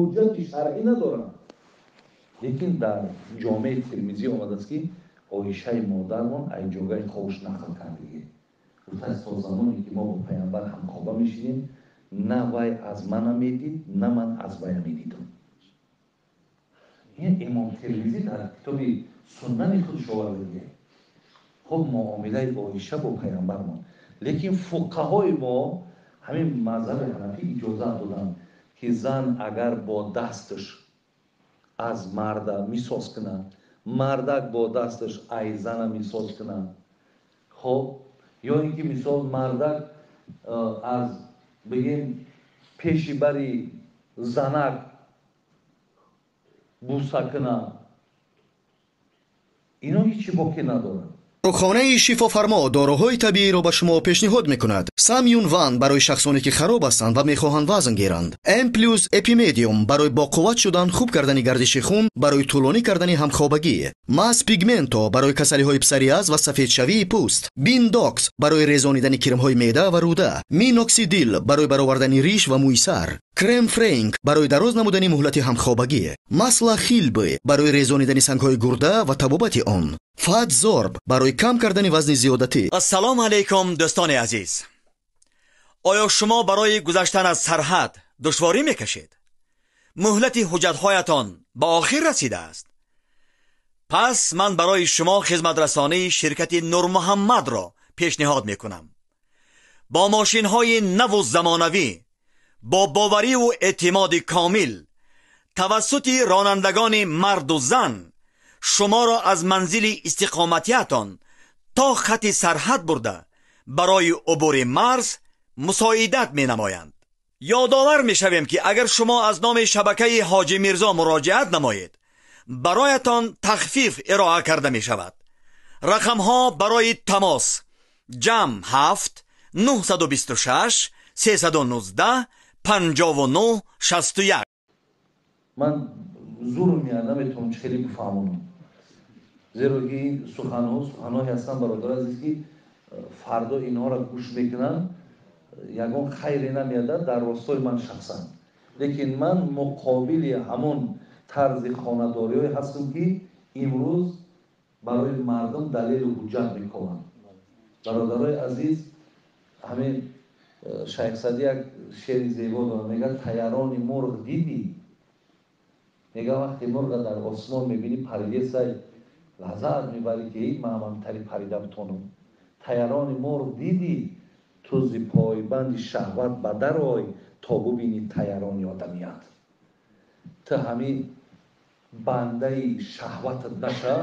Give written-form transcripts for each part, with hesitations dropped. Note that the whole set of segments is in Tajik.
Ҳуҷҷати шаръӣ надоранд. Лекин дар Ҷомеи Термизӣ омадааст, ки Оишаи модармон ай ҷогаи хобш нақл кардагӣ. Гуфтааст, то замоне ки мо бо паямбар ҳамхоба мешидем, на вай аз мана медид, на ман аз вая медидам. Ин Имом Термизӣ дар китоби Суннани худш овардагӣ. Хуб, муомилаи Оиша бо паямбармон. Лекин фуқаҳои мо, ҳамин мазҳаби ҳанафӣ, иҷозат доданд, ки зан агар бо дасташ аз марда мисоз кунад, мардак бо дасташ ай зана мисоз кунад, хоб, ё ин ки, мисол, мардак аз, бигем, пеши бари занак буса кунад, ино ҳечи боке надорад. Дорухонаи Шифофармо доруҳои табииро ба шумо пешниҳод мекунад. Самюн Ван барои шахсоне, ки хароб ҳастанд ва мехоҳанд вазн гиранд. М плюс Эпимедиум барои боқувват шудан, хуб кардани гардиши хун, барои тӯлонӣ кардани ҳамхобагӣ. Мас Пигменто барои касалиҳои псориаз ва сафедшавии пӯст. Биндокс барои резонидани кирмҳои меъда ва рӯда. Миноксидил барои баровардани риш ва мӯи сар. Крем Френк барои дароз намудани муҳлати ҳамхобагӣ. Масла Хилбы барои резонидани сангҳои гурда ва табобати он. Фатзорб барои кам кардани вазни зиёдатӣ. Ассалому алайкум, дӯстони азиз! Оё шумо барои гузаштан аз сарҳад душворӣ мекашед? Муҳлати ҳуҷҷатҳоятон ба охир расидааст? Пас ман барои шумо хизматрасонии ширкати Нурмуҳаммадро пешниҳод мекунам. Бо мошинҳои наву замонавӣ, бо бовариву эътимоди комил, тавассути ронандагони марду зан шуморо аз манзили истиқоматиятон то хати сарҳад бурда, барои убури марз мусоидат менамоянд. Ёдовар мешавем, ки агар шумо аз номи шабакаи Ҳоҷи Мирзо муроҷиат намоед, бароятон тахфиф ироа карда мешавад. Рақамҳо барои тамос: +7 926 319 59 61. Ман зур меяд, наметавонам чӣ хеле бифаҳмонам, зеро ки ин суханҳо суханҳое ҳастанд, бародар азиз, ки фардо инҳоро гӯш мекунанд, ягон хайре намеядад дар ростои ман шахсан. Лекин ман муқобили ҳамон тарзи хонадориҳое ҳастам, ки имрӯз барои мардум далелу ҳуҷҷат мекунанд. Бародарои азиз, ҳамин Шайхсадӣ як шеъри зебо дорад, мегӯяд: «Таярони мурғ дидӣ?» Мега, вақте мурға дар осмон мебинӣ, паридесай, лаззат мебарӣ, ки ман ҳамтари парида битонам. Таярони мурғ дидӣ, ту зи пойбанди шаҳват ба дарой, то бубинӣ таярони одамият. Ту ҳамин бандаи шаҳватат наша,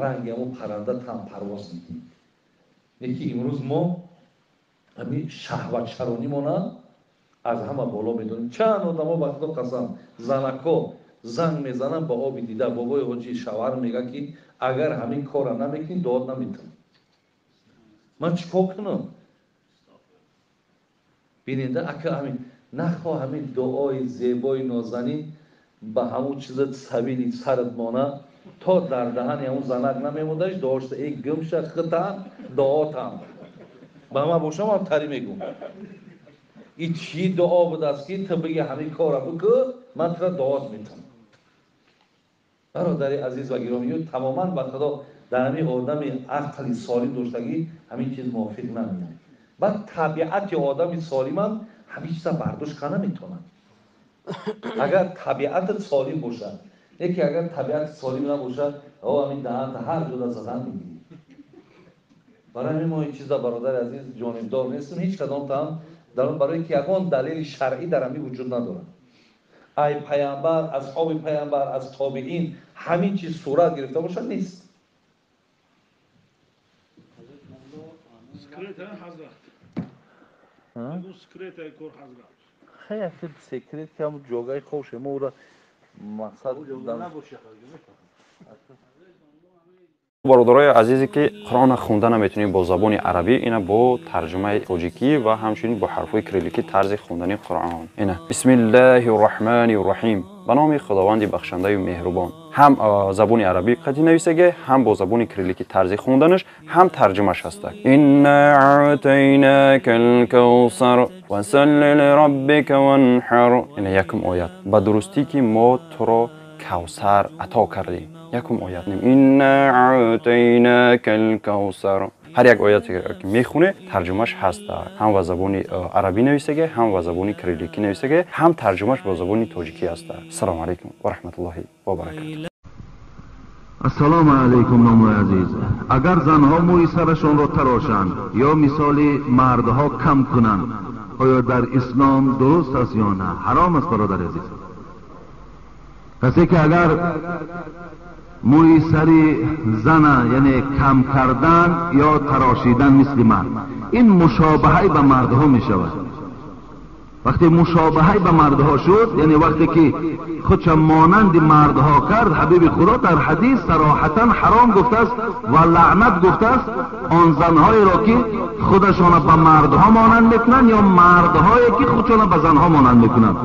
ранги ҳамон парранда там парвоз мекунӣ. Лекин имрӯз мо ҳамин шаҳватшаронимона аз ҳама боло медонем. Чанд одамо, ба Худо қасам, занако занг мезананд ба оби дида: «Бобои ҳоҷӣ, шавҳар мега, ки агар ҳамин корра намекунӣ, дуот наметавонам. Ман чӣ кор кунам?» Бинеда, ака, ҳамин нахоҳ ҳамин дуои зебои нозанин ба ҳамун чиза сабили сарат мона, то дар даҳани ҳамун занак намемондаш дуошта. Эй, гумша хитам, дуотам ба ман бошам, ҳам тари мегум. И чӣ дуо будааст, ки ту биги ҳамин корра бикӯ, ман тура дуот метавонам? Бародари азиз ва гиромӣ, тамоман, ба Худо, дар ҳамин одами ақли солим доштагӣ ҳамин чиз мувофиқ намеяд. Баъд табиати одами солимам ҳамин чиза бардошт карда наметавонад, агар табиатат солим бошад. Яке агар табиати солим набошад, о, ҳамин даҳанта ҳар ҷода задан мегирӣ. Барои ҳамин мо ин чиза, бародари азиз, ҷонибдор нестем ҳеҷ кадом там дар он, барои ки ягон далели шаръӣ дар ҳамин вуҷуд надорад. Ай паямбар, асҳоби паямбар, аз тобиин ҳамин чиз сурат гирифта бошад, нест. Секрет, ҳазрат? Секрет кор, ҳазрат. Хай, секрет ки ҳамун ҷогаи хобше, мо ура мақсад. Бародарои азизе, ки Қуръонро хонда наметавонем бо забони арабӣ, ина бо тарҷумаи тоҷикӣ ва ҳамчунин бо ҳарфҳои кирилликӣ тарзи хондани Қуръон. Ина: Бисмиллаҳи рраҳмани рраҳим. Ба номи Худованди бахшандаю меҳрубон. Ҳам забони арабӣ қатъи нависаге, ҳам бо забони кириллики тарзи хонданаш, ҳам тарҷумаш ҳаста. Инна аътайнакал кавсар фасалли лираббика ванҳар. Ина якум оят. Ба дурустӣ ки мо туро кавсар ато кардем. Якум оят. Инна аътайнакал кавсар. Ҳар як ояте ки мехоне, тарҷумаш ҳаст. Ҳам ба забони арабӣ нависаге, ҳам ба забони кирилликӣ нависаге, ҳам тарҷумаш бо забони тоҷикӣ ҳаст. Ассалому алайкум ва раҳматуллоҳи ва баракатуҳ. Ассалому алайкум номои азиз. Агар занҳо мӯи сарашонро тарошанд ё мисоли мардҳо кам кунанд, оё дар ислом дуруст аст ё на? Ҳаром аст бародари азиз. Касе ки агар мӯи сари зана, яъне кам кардан ё тарошидан мисли мард, ин мушобаҳаи ба мардҳо мешавад. Вақте мушобаҳаи ба мардҳо шуд, яъне вақте ки худша монанди мардҳо кард, ҳабиби худо дар ҳадис сароҳатан ҳаром гуфтааст ва лаънат гуфтааст он занҳоеро ки худашона ба мардҳо монанд мекунанд ё мардҳое ки худшона ба занҳо монанд мекунанд.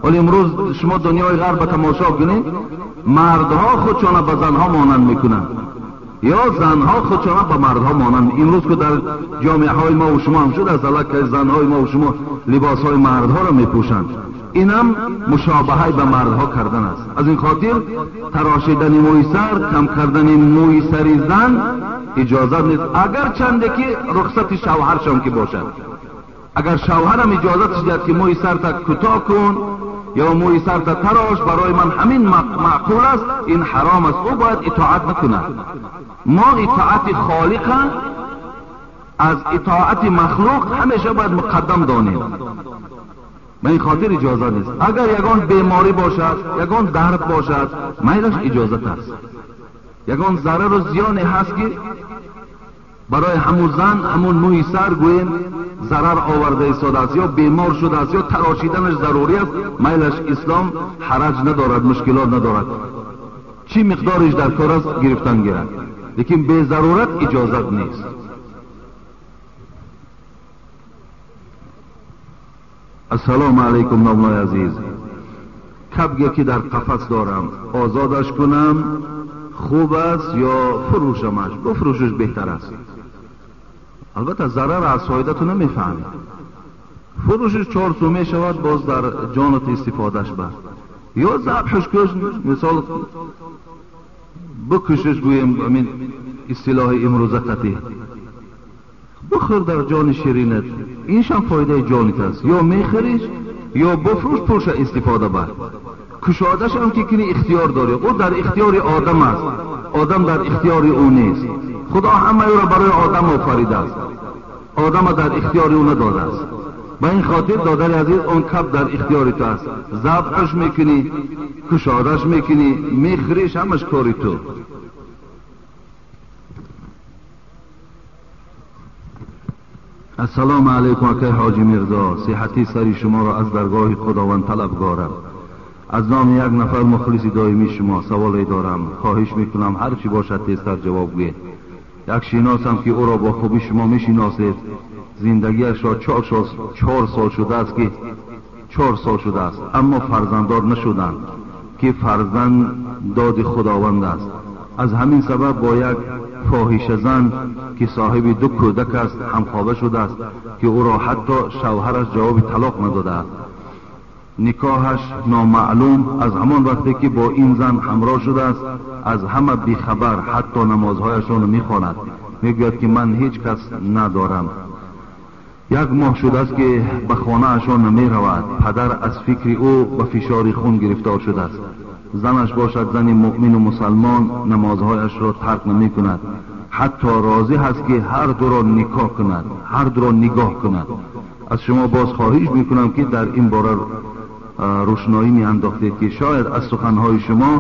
Вале имрӯз шумо дунёи ғарб ба тамошо кунед, мардҳо худшона ба занҳо монанд мекунанд ё занҳо худшона ба мардҳо монанд. Имрӯз ки дар ҷомеаҳои мо ва шумо ҳам шудааст, аллакай занҳои мо ва шумо либосҳои мардҳоро мепӯшанд. Инам мушобаҳаи ба мардҳо кардан аст. Аз ин хотир тарошидани мӯи сар, кам кардани мӯи сари зан иҷозат нест, агарчанде ки рухсати шавҳаршон ки бошад. Агар шавҳарам иҷозатш диҳад ки мӯи сарта кӯтоҳ кун ё мӯи сарта тарош, барои ман ҳамин маъқул аст, ин ҳаром аст, ӯ бояд итоат накунад. Мо итоати холиқа аз итоати махлуқ ҳамеша бояд муқаддам донем. Ба ин хотир иҷозат нест. Агар ягон беморӣ бошад, ягон дард бошад, майлаш иҷозат аст. Ягон зарару зиёне ҳаст ки барои ҳамун зан ҳамун мӯи сар гӯем зарар оварда истодааст ё бемор шудааст ё тарошиданаш зарурӣ аст, майлаш ислом ҳараҷ надорад, мушкилот надорад. Чӣ миқдориш дар кор аст гирифтан гирад, лекин безарурат иҷозат нест. Ассалому алайкум номлои азиз. Кабге ки дар қафас дорам, озодаш кунам хуб аст ё фурӯшамаш? Бифурӯшиш беҳтар аст. Албатта зарар аз фоидату намефаҳмед. Фурӯшиш 4 сум мешавад, боз дар ҷонат истифодаш бар. Ё забҳш куш, мисол бикушиш, гӯем ҳамин истилоҳи имрӯза қатъӣ. Бихӯр дар ҷони ширинат, иншам фоидаи ҷонит аст. Ё мехӯриш, ё бифурӯш, пулша истифода бар. Кушодашам ки кини ихтиёр дорӣ, ӯ дар ихтиёри одам аст, одам дар ихтиёри ӯ нест. Худо ҳамаи ӯро барои одам офаридааст, одама дар ихтиёри ӯ надодааст. Ба ин хотир додари азиз, он каб дар ихтиёри ту аст. Забҳаш мекунӣ, кушодаш мекунӣ, мехӯриш, ҳамаш кори ту. Ассалому алайкум акай ҳоҷи Мирзо. Сиҳати сари шуморо аз даргоҳи Худованд талабгорам. Аз номи як нафар мухлиси доимии шумо саволе дорам. Хоҳиш мекунам ҳар чӣ бошад тезтар ҷавоб гӯед. Як шиносам ки ӯро бо хубӣ шумо мешиносед, зиндагиашро 4 сол шудааст ки 4 сол шудааст, аммо фарзанддор нашуданд, ки фарзанд доди Худованд аст. Аз ҳамин сабаб бо як фоҳишазан ки соҳиби 2 кӯдак аст ҳамхоба шудааст, ки ӯро ҳатто шавҳараш ҷавоби талоқ надодааст. Никоҳаш номаълум. Аз ҳамон вақте ки бо ин зан ҳамроҳ шудааст, аз ҳама бихабар, ҳатто намозҳояшонро мехонад. Мегӯяд ки ман ҳеҷ кас надорам. 1 моҳ шудааст ки ба хонаашон намеравад. Падар аз фикри ӯ ба фишори хун гирифтор шудааст. Занаш бошад зани муъмину мусалмон, намозҳояшро тарк намекунад. Ҳатто розӣ ҳаст ки ҳар дуро никоҳ кунад, ҳар дуро нигоҳ кунад. Аз шумо боз хоҳиш мекунам ки дар ин бора рӯшноӣ меандохтед, ки шояд аз суханҳои шумо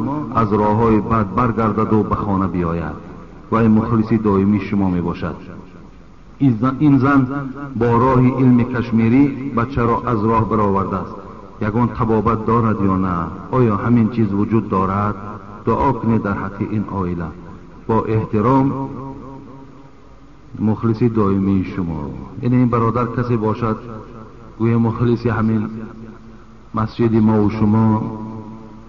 аз роҳҳои бад баргардаду ба хона биёяд ва ин мухлиси доимии шумо мебошад. Ин зан бо роҳи илми кашмирӣ бачаро аз роҳ баровардааст. Ягон табобат дорад ё на? Оё ҳамин чиз вуҷуд дорад? Дуо кунед дар ҳаққи ин оила. Бо эҳтиром, мухлиси доимии шумо. Яъне ин бародар касе бошад, гӯё мухлиси ҳамин масҷиди мо ва шумо,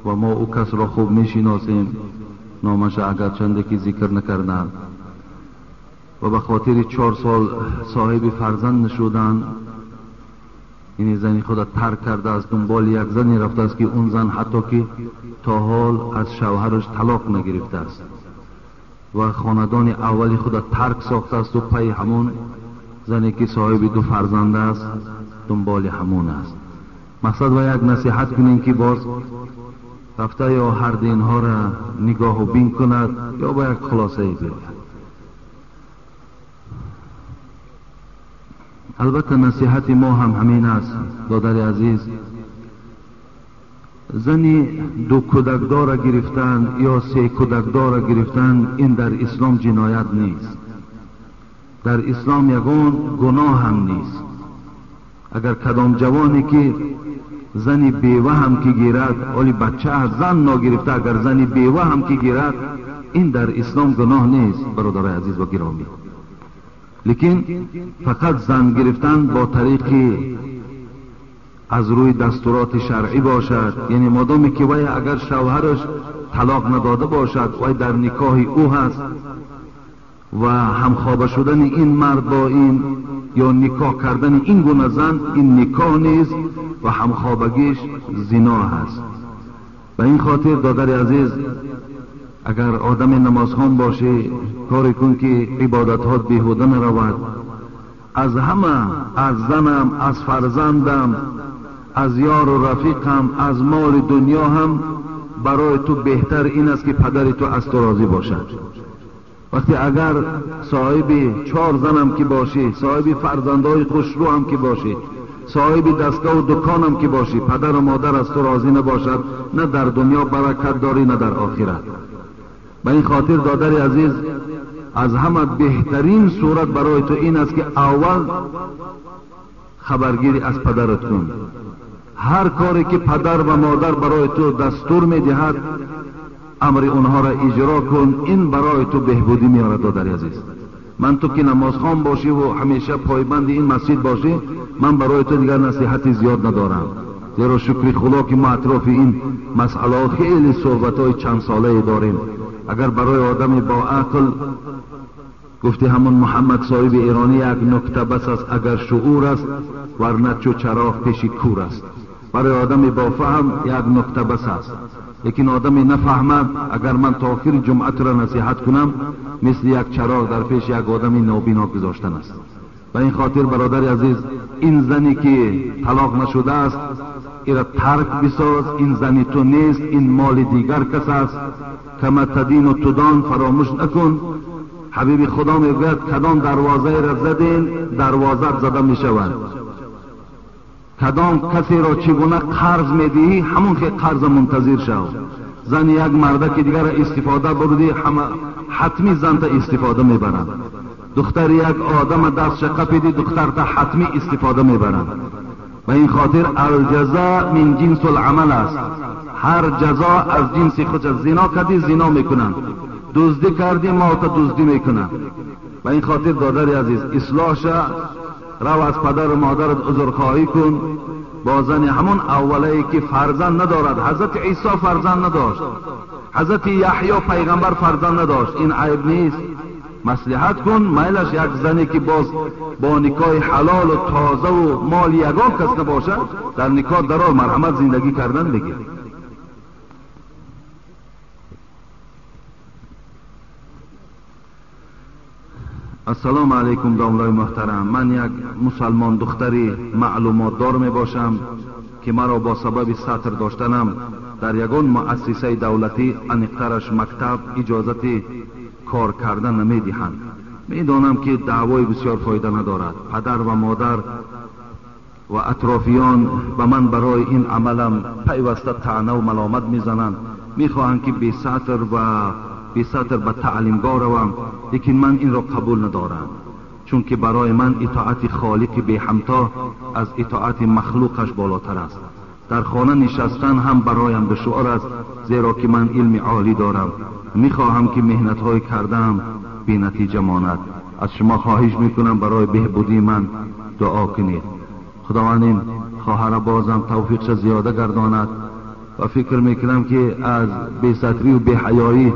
و ما او کس را خوب میشناسیم، نامش اگرچنده که ذکر نکردند، و به خاطر 4 سال صاحب فرزند نشدن، این زنی خود ترک کرده است، دنبال یک زنی رفته است که اون زن حتی که تا حال از شوهرش طلاق نگرفته است و خاندان اولی خود ترک ساخته است و پی همون زنی که صاحب 2 فرزند است دنبال همون است. مقصد و یک نصیحت کنیم که باز رفته یا هر دینها را نگاه و بین کند یا با یک خلاصه بیاید. البته نصیحت ما هم همین است دادر عزیز، زنی 2 کودکدار گرفتن یا 3 کودکدار گرفتن این در اسلام جنایت نیست، در اسلام یگان گناه هم نیست. اگر کدام جوانی که زنی بیوه هم که گیرد، ولی بچه از زن نگرفته، اگر زنی بیوه هم که گیرد این در اسلام گناه نیست برادر عزیز و گرامی. لیکن فقط زن گرفتن با طریق از روی دستورات شرعی باشد، یعنی مادامی که وی اگر شوهرش طلاق نداده باشد وی در نکاح او هست و همخوابه شدن این مرد با این یا نکاح کردن این گونه زن این نکاح نیست و همخوابگیش زنا هست. به این خاطر دادر عزیز اگر آدم نمازخوان باشی کاری کن که عبادتات بیهوده نرود. از همه، از زنم، از فرزندم، از یار و رفیقم، از مال دنیا هم برای تو بهتر این است که پدر تو از تو راضی باشد. وقتی اگر صاحب 4 زنم که باشی، صاحب فرزندهای خوشرو هم که باشی، صاحب دستگاه و دکانم که باشی، پدر و مادر از تو راضی نباشد، نه در دنیا برکت داری نه در آخرت. به این خاطر دادر عزیز از همه بهترین صورت برای تو این است که اول خبرگیری از پدرت کن. هر کاری که پدر و مادر برای تو دستور میدهد امر اونها را اجرا کن، این برای تو بهبودی میارد. دادر عزیز من تو که نمازخوان باشی و همیشه پایبند این مسجد باشی، من برای تو دیگر نصیحت زیاد ندارم، زیرا شکر خدا که ما اطراف این مسئله خیلی صحبت های چند ساله داریم. اگر برای آدم با عقل گفتی همون محمد صاحب ایرانی یک نکته بس است اگر شعور است، ورنه چو چراغ پیش کور است. برای آدم با فهم یک نکته بس است، لیکن آدم نفهمد اگر من تا آخر جمعه را نصیحت کنم مثل یک چراغ در پیش یک آدم نابینا گذاشتن است. به این خاطر برادر عزیز این زنی که طلاق نشده است ایرا ترک بساز، این زنی تو نیست، این مال دیگر کس است. کما تدین و تدان فراموش نکن. حبیب خدا میگوید کدام دروازه را زدین دروازه زده می شود، کدام کسی را چگونه قرض میدهی همون که قرض منتظر شو. زن یک مرده که دیگر را استفاده بردی حتمی زن تا استفاده میبرند. دختر یک آدم دست قپیدی دختر تا حتمی استفاده میبرند. و این خاطر الجزا من جنس العمل است، هر جزا از جنس خود. زنا کردی زنا میکنند، دزدی کردی ما تا دزدی میکنند. و این خاطر دادر عزیز اصلاح شه، رو از پدر و مادرت عذرخواهی کن. با زن همون اولایی که فرزند ندارد، حضرت عیسی فرزند نداشت، حضرت یحیی پیغمبر فرزند نداشت، این عیب نیست. مصلحت کن، میلش یک زنی که باز با نکاح حلال و تازه و مال یگان کس نباشد در نکاح درار مرحمت زندگی کردن بگیر. السلام علیکم داملای محترم، من یک مسلمان دختری معلومات دار می باشم که مرا با سبب سطر داشتنم در یگان مؤسسه دولتی انیقترش مکتب اجازت کار کردن نمی دهند. می دانم که دعوای بسیار فایده ندارد. پدر و مادر و اطرافیان به من برای این عملم پیوسته طعنه و ملامت میزنند، میخواهند که بی سطر و بی سطر به تعلیمگاه روم، لیکن من این را قبول ندارم، چون که برای من اطاعت خالق بی همتا از اطاعت مخلوقش بالاتر است. در خانه نشستن هم برایم دشوار است، زیرا که من علم عالی دارم. میخواهم که مهنت‌های کردم بی نتیجه ماند. از شما خواهش میکنم برای بهبودی من دعا کنید. خداوند این خواهر بازم توفیقش زیاده گرداند و فکر میکنم که از بی‌ستری و بی‌حیایی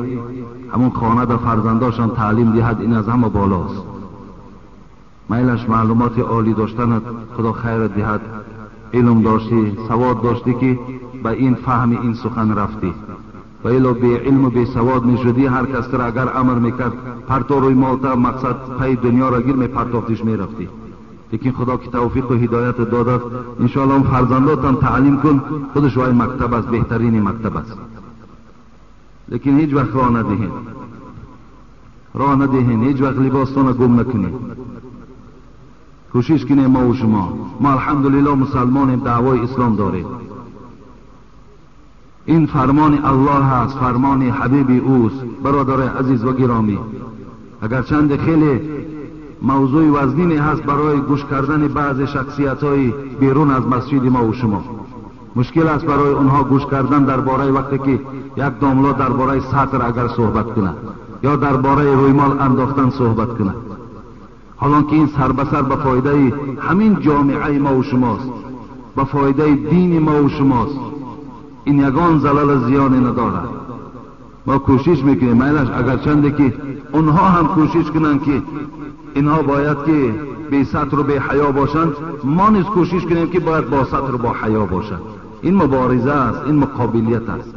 همون خانه در فرزنداشان تعلیم دهد، این از همه بالاست. میلش معلومات عالی داشتن، خدا خیر دهد، علم داشتی، سواد داشتی که به این فهم این سخن رفتی. و الا بی علم و بی سواد میشدی، هر کس را اگر امر میکرد پرتو روی مالتا مقصد پی دنیا را گیر میپرتافتیش میرفتی. لیکن خدا که توفیق و هدایت داد، انشاءالله اون فرزنداتم تعلیم کن، خودش وای مکتب است، بهترین مکتب است. لیکن هیچ وقت راه ندهین، راه ندهین، هیچ وقت لباستان را گم نکنین. کوشش کنیم ما و شما، ما الحمدلله مسلمانیم، دعوای اسلام داریم. این فرمان الله است، فرمان حبیب اوست. برادر عزیز و گرامی، اگرچند خیلی موضوع وزنینی هست برای گوش کردن بعض شخصیت های بیرون از مسجد ما و شما، مشکل است برای اونها گوش کردن درباره وقتی که یک داملا درباره سطر اگر صحبت کند یا درباره رویمال انداختن صحبت کند، حالانکه این سر به سر به فایده همین جامعه ما و شماست، به فایده دین ما و شماست. این یگان زلال زیانی ندارد. ما کوشش میکنیم، میلش اگرچنده که اونها هم کوشش کنند که اینها باید که بی ستر و بی حیا باشند، ما نیز کوشش کنیم که باید با ستر و با حیا باشند. این مبارزه است، این مقابلیت است.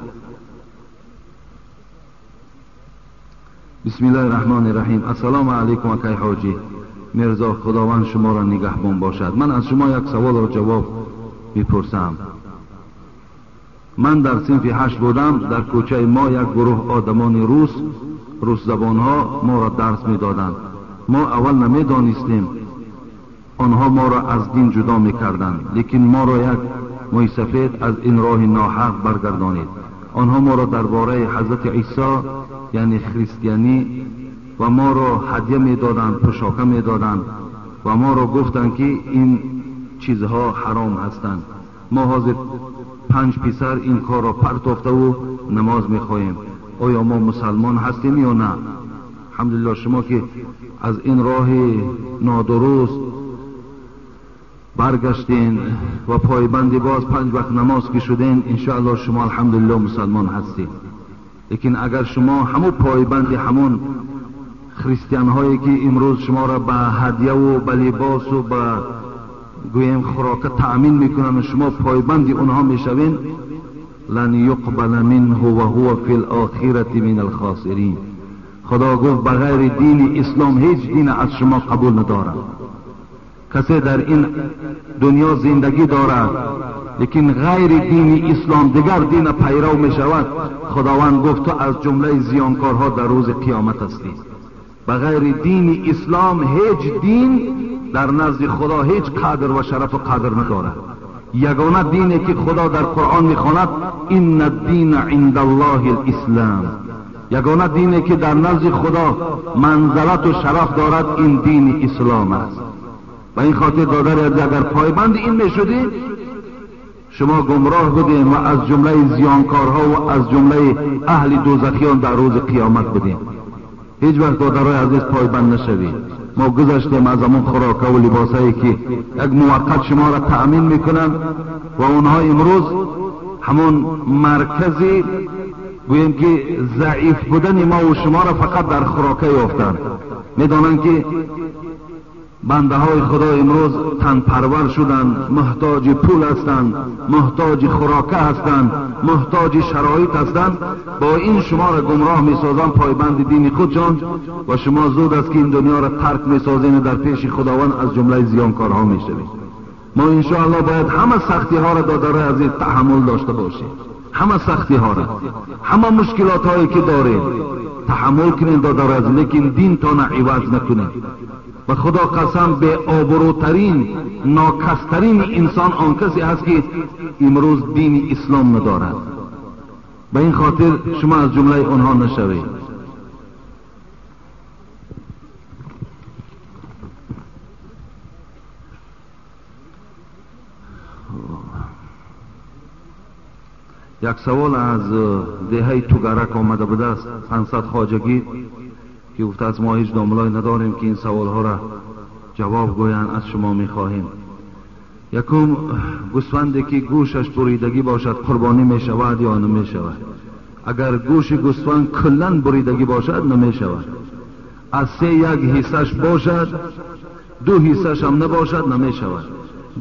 بسم الله الرحمن الرحیم. السلام علیکم اکای حاجی میرزا، خداوند شما را نگهبان باشد. من از شما یک سوال را جواب میپرسم. من در صنف 8 بودم، در کوچه ما یک گروه آدمان روس زبان ها ما را درس میدادند. ما اول نمیدانستیم آنها ما را از دین جدا میکردند، لیکن ما را یک مویسفید از این راه ناحق برگردانید. آنها ما را درباره حضرت عیسی یعنی خریستیانی و ما را هدیه میدادند، پوشاکه میدادند و ما را گفتند که این چیزها حرام هستند. ما حاضر 5 پسر این کار را پرتافته و نماز میخواهیم. آیا ما مسلمان هستیم یا نه؟ الحمدلله شما که از این راه نادرست برگشتین و پایبند باز 5 وقت نماز که شدین، انشاءالله شما الحمدلله مسلمان هستین. لیکن اگر شما همون پایبند همون خریستیان هایی که امروز شما را به هدیه و به لباس و به گویم خوراک تأمین میکنن و شما پایبند اونها میشوین، لن یقبل منه و هو فی الاخرة من الخاسرین. خدا گفت بغیر دین اسلام هیچ دین از شما قبول ندارد. کسی در این دنیا زندگی دارد لیکن غیر دین اسلام دیگر دین پیرو می شود، خداوند گفت تو از جمله زیانکارها در روز قیامت هستی. بغیر دین اسلام هیچ دین در نزد خدا هیچ قدر و شرف و قدر ندارد. یگانه دینی که خدا در قرآن میخواند ان الدین عند الله الاسلام، یگانه دینی که در نزد خدا منزلت و شرف دارد این دین اسلام است. و این خاطر دادر اگر پایبند این میشدی شما گمراه بودیم و از جمله زیانکارها و از جمله اهل دوزخیان در روز قیامت بودیم. هیچ وقت دادرای عزیز پایبند نشوید. ما گذشتیم از همون خوراکه و لباسایی که یک موقت شما را تأمین میکنن و اونها امروز همون مرکزی گوییم که ضعیف بودن ما و شما را فقط در خوراکه یافتند. میدانند که بنده های خدا امروز تن پرور شدند، محتاج پول هستند، محتاج خوراکه هستند، محتاج شرایط هستند. با این شما را گمراه میسازند پایبند دین خودشان و شما زود است که این دنیا را ترک میسازین و در پیش خداوند از جمله زیانکارها میشوید. ما انشاءالله باید همه سختی ها را دادرای عزیز تحمل داشته باشیم، همه سختی ها را، همه مشکلات هایی که داریم تحمل کنیم دادرای عزیز، لیکن دین تان عوض نکنیم. و خدا قسم به آبروترین ناکسترین انسان آن کسی هست که امروز دین اسلام ندارد. به این خاطر شما از جمله آنها نشوید. یک سوال از دهه توگرک آمده بوده است، 500 خواجگی که گفته است ما هیچ داملای نداریم که این سوالها را جواب گویند، از شما میخواهیم. Якум гӯсфанде ки гӯшаш буридагӣ бошад қурбонӣ мешавад ё намешавад? Агар гӯши гӯсфанд куллан буридагӣ бошад намешавад. Аз се як ҳиссаш бошад, ду ҳиссаш ҳам набошад намешавад.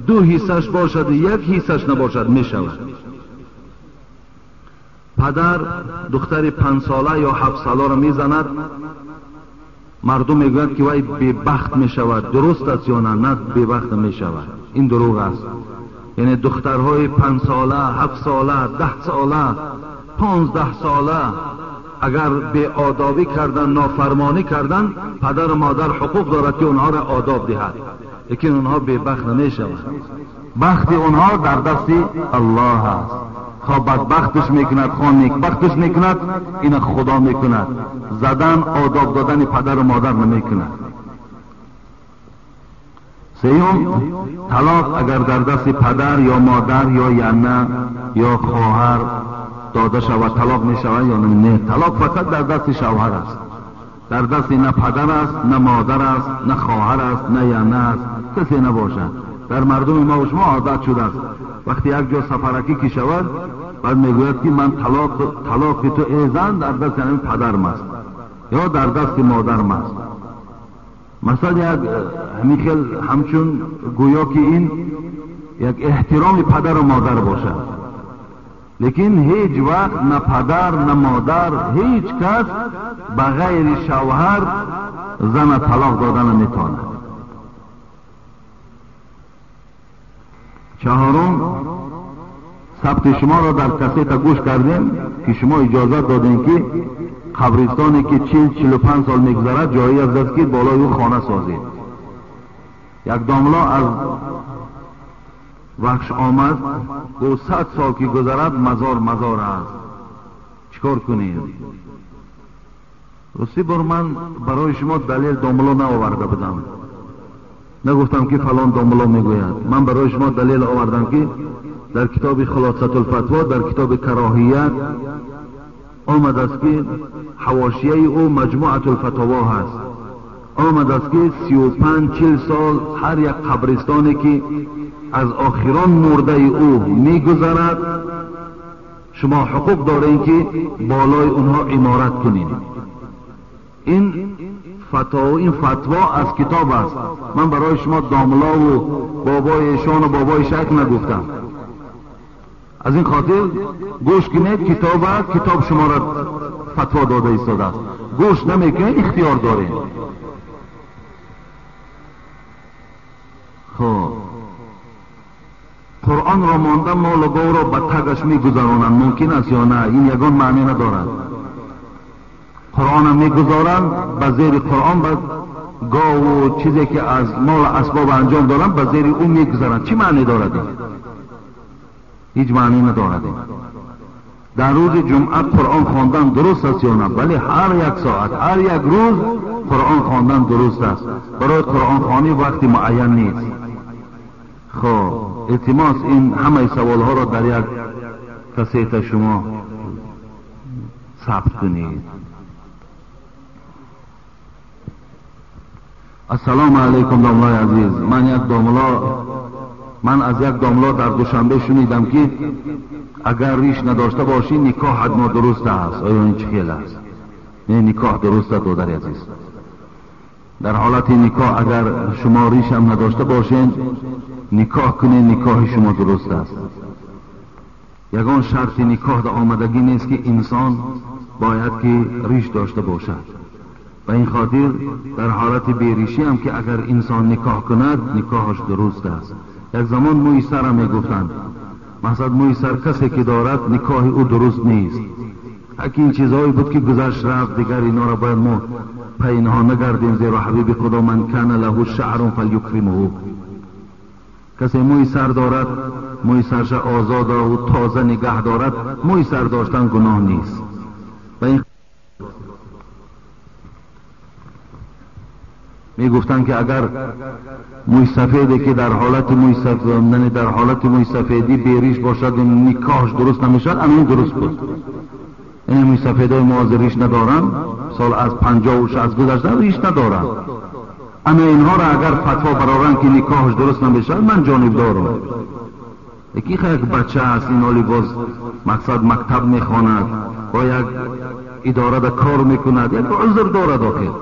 Ду ҳиссаш бошад, як ҳиссаш набошад мешавад. Падар духтари панҷсола ё ҳафтсоларо мезанад, мардум мегӯянд ки вай бебахт мешавад. Дуруст аст ё на? На, бебахт намешавад. Ин дурӯғ аст. Яъне духтарҳои панҷсола, ҳафтсола, даҳсола, понздаҳсола агар беодобӣ кардан, нофармонӣ кардан, падару модар ҳуқуқ дорад ки онҳоро одоб диҳад, лекин онҳо бебахт намешаванд. Бахти онҳо дар дасти Аллоҳ аст. Хоҳ бадбахтش мекунад, хоҳ некбахтش мекунад, ина Худо мекунад. Задан, одоб додани падару модар намекунад. Сеюм, талоқ агар дар дасти падар ё модар ё яна ё хоҳар дода шавад, талоқ мешавад ё не? Талоқ фақат дар дасти шавҳар аст. Дар дасти на падар аст, на модар аст, на хоҳар аст, на яна аст, касе набошад. Дар мардуми мо ва шумо одат шудааст, вақте як ҷо сафаракӣ ки шавад, баъд мегӯяд ки ман талоқи ту эй зан дар дасти ҳамин падарам аст ё дар дасти модарам аст. Масалан як ҳамин хел ҳамчун гӯё ки ин як эҳтироми падару модар бошад, лекин ҳеҷ вақт на падар на модар ҳеҷ кас ба ғайри шавҳар зана талоқ дода наметавонад. Чаҳорум, сабти шуморо дар кассета гӯш кардем ки шумо иҷозат додем ки қабристоне ки 40-45 сол мегузарад ҷоиз аст ки болои ӯ хона созед. Як домло аз вахш омад, гуфт 100 сол ки гузарад мазор мазор аст, чикор кунем? Рости бор ман барои шумо далел домло наоварда будам, нагуфтам ки фалон домло мегӯяд. Ман барои шумо далел овардам ки дар китоби Хулосатулфатво, дар китоби Кароҳият омадааст ки ҳавошияи ӯ Маҷмӯатулфатово ҳаст. Омадааст ки 35-40 сол ҳар як қабристоне ки аз охирон мурдаи ӯ мегузарад, шумо ҳуқуқ доред ки болои онҳо иморат кунед. Ин фатво аз китоб аст. Ман барои шумо домлову бобои эшону бобои шайх нагуфтам. Аз ин хотир гӯш кунед, китоб аст, китоб шуморо фатво дода истодааст. Гӯш намекунед, ихтиёр доред. Хоб, Қуръонро монда молу говро ба тагаш мегузаронанд, мумкин аст ё на? Ин ягон маъне надорад. Қуръонам мегузоранд, ба зери Қуръон ба гову чизе ки аз мол асбоб анҷом доранд ба зери ӯ мегузаранд. Чӣ маъне дорад ин? Ҳеҷ маъне надорад ин. Дар рӯзи ҷумъа Қуръон хондан дуруст аст ё на? Бале, ҳар як соат, ҳар як рӯз Қуръон хондан дуруст аст. Барои қуръонхонӣ вақти муайян нест. Хоб, илтимос, ин ҳамаи саволҳоро дар як кассета шумо сабт кунед. Ассалому алайкум домлои азиз. Ман аз як домло дар Душанбе шунидам ки агар риш надошта бошӣ никоҳат нодуруст аст. Оё ин чӣ хел аст? Не, никоҳ дуруст аст, додари азиз. Дар ҳолати никоҳ агар шумо ришам надошта бошед, никоҳ кунед, никоҳи шумо дуруст аст. Ягон шарти никоҳ дар омадагӣ нест ки инсон бояд ки риш дошта бошад. Ба ин хотир дар ҳолати беришӣ ҳам ки агар инсон никоҳ кунад, никоҳаш дуруст аст. Як замон мӯи сарам мегуфтанд, мақсад мӯи сар касе ки дорад никоҳи ӯ дуруст нест. Ҳаки ин чизҳое буд ки гузашт рафт, дигар инҳоро бояд мо пай инҳо нагардем, зеро ҳабиби Худо ман кана лаҳу шаърун фалюкримҳу, касе мӯи сар дорад, мӯи сарша озоду тоза нигаҳ дорад, мӯи сар доштан гуноҳ нест. Ба ин мегуфтанд ки агар мӯи сафеде ки дар ҳолати дар ҳолати мӯи сафедӣ бериш бошад, никоҳаш дуруст намешавад, ана ин дуруст буд. Ин мӯи сафедои мо ҳозир риш надоранд, сол аз 50-60 гузашта риш надоранд. Ана инҳоро агар фатво бароранд ки никоҳаш дуруст намешавад, ман ҷонибдорам. Яки як бача аст, ин оли боз мақсад мактаб мехонад, бо як идорада кор мекунад, як узр дорад охир.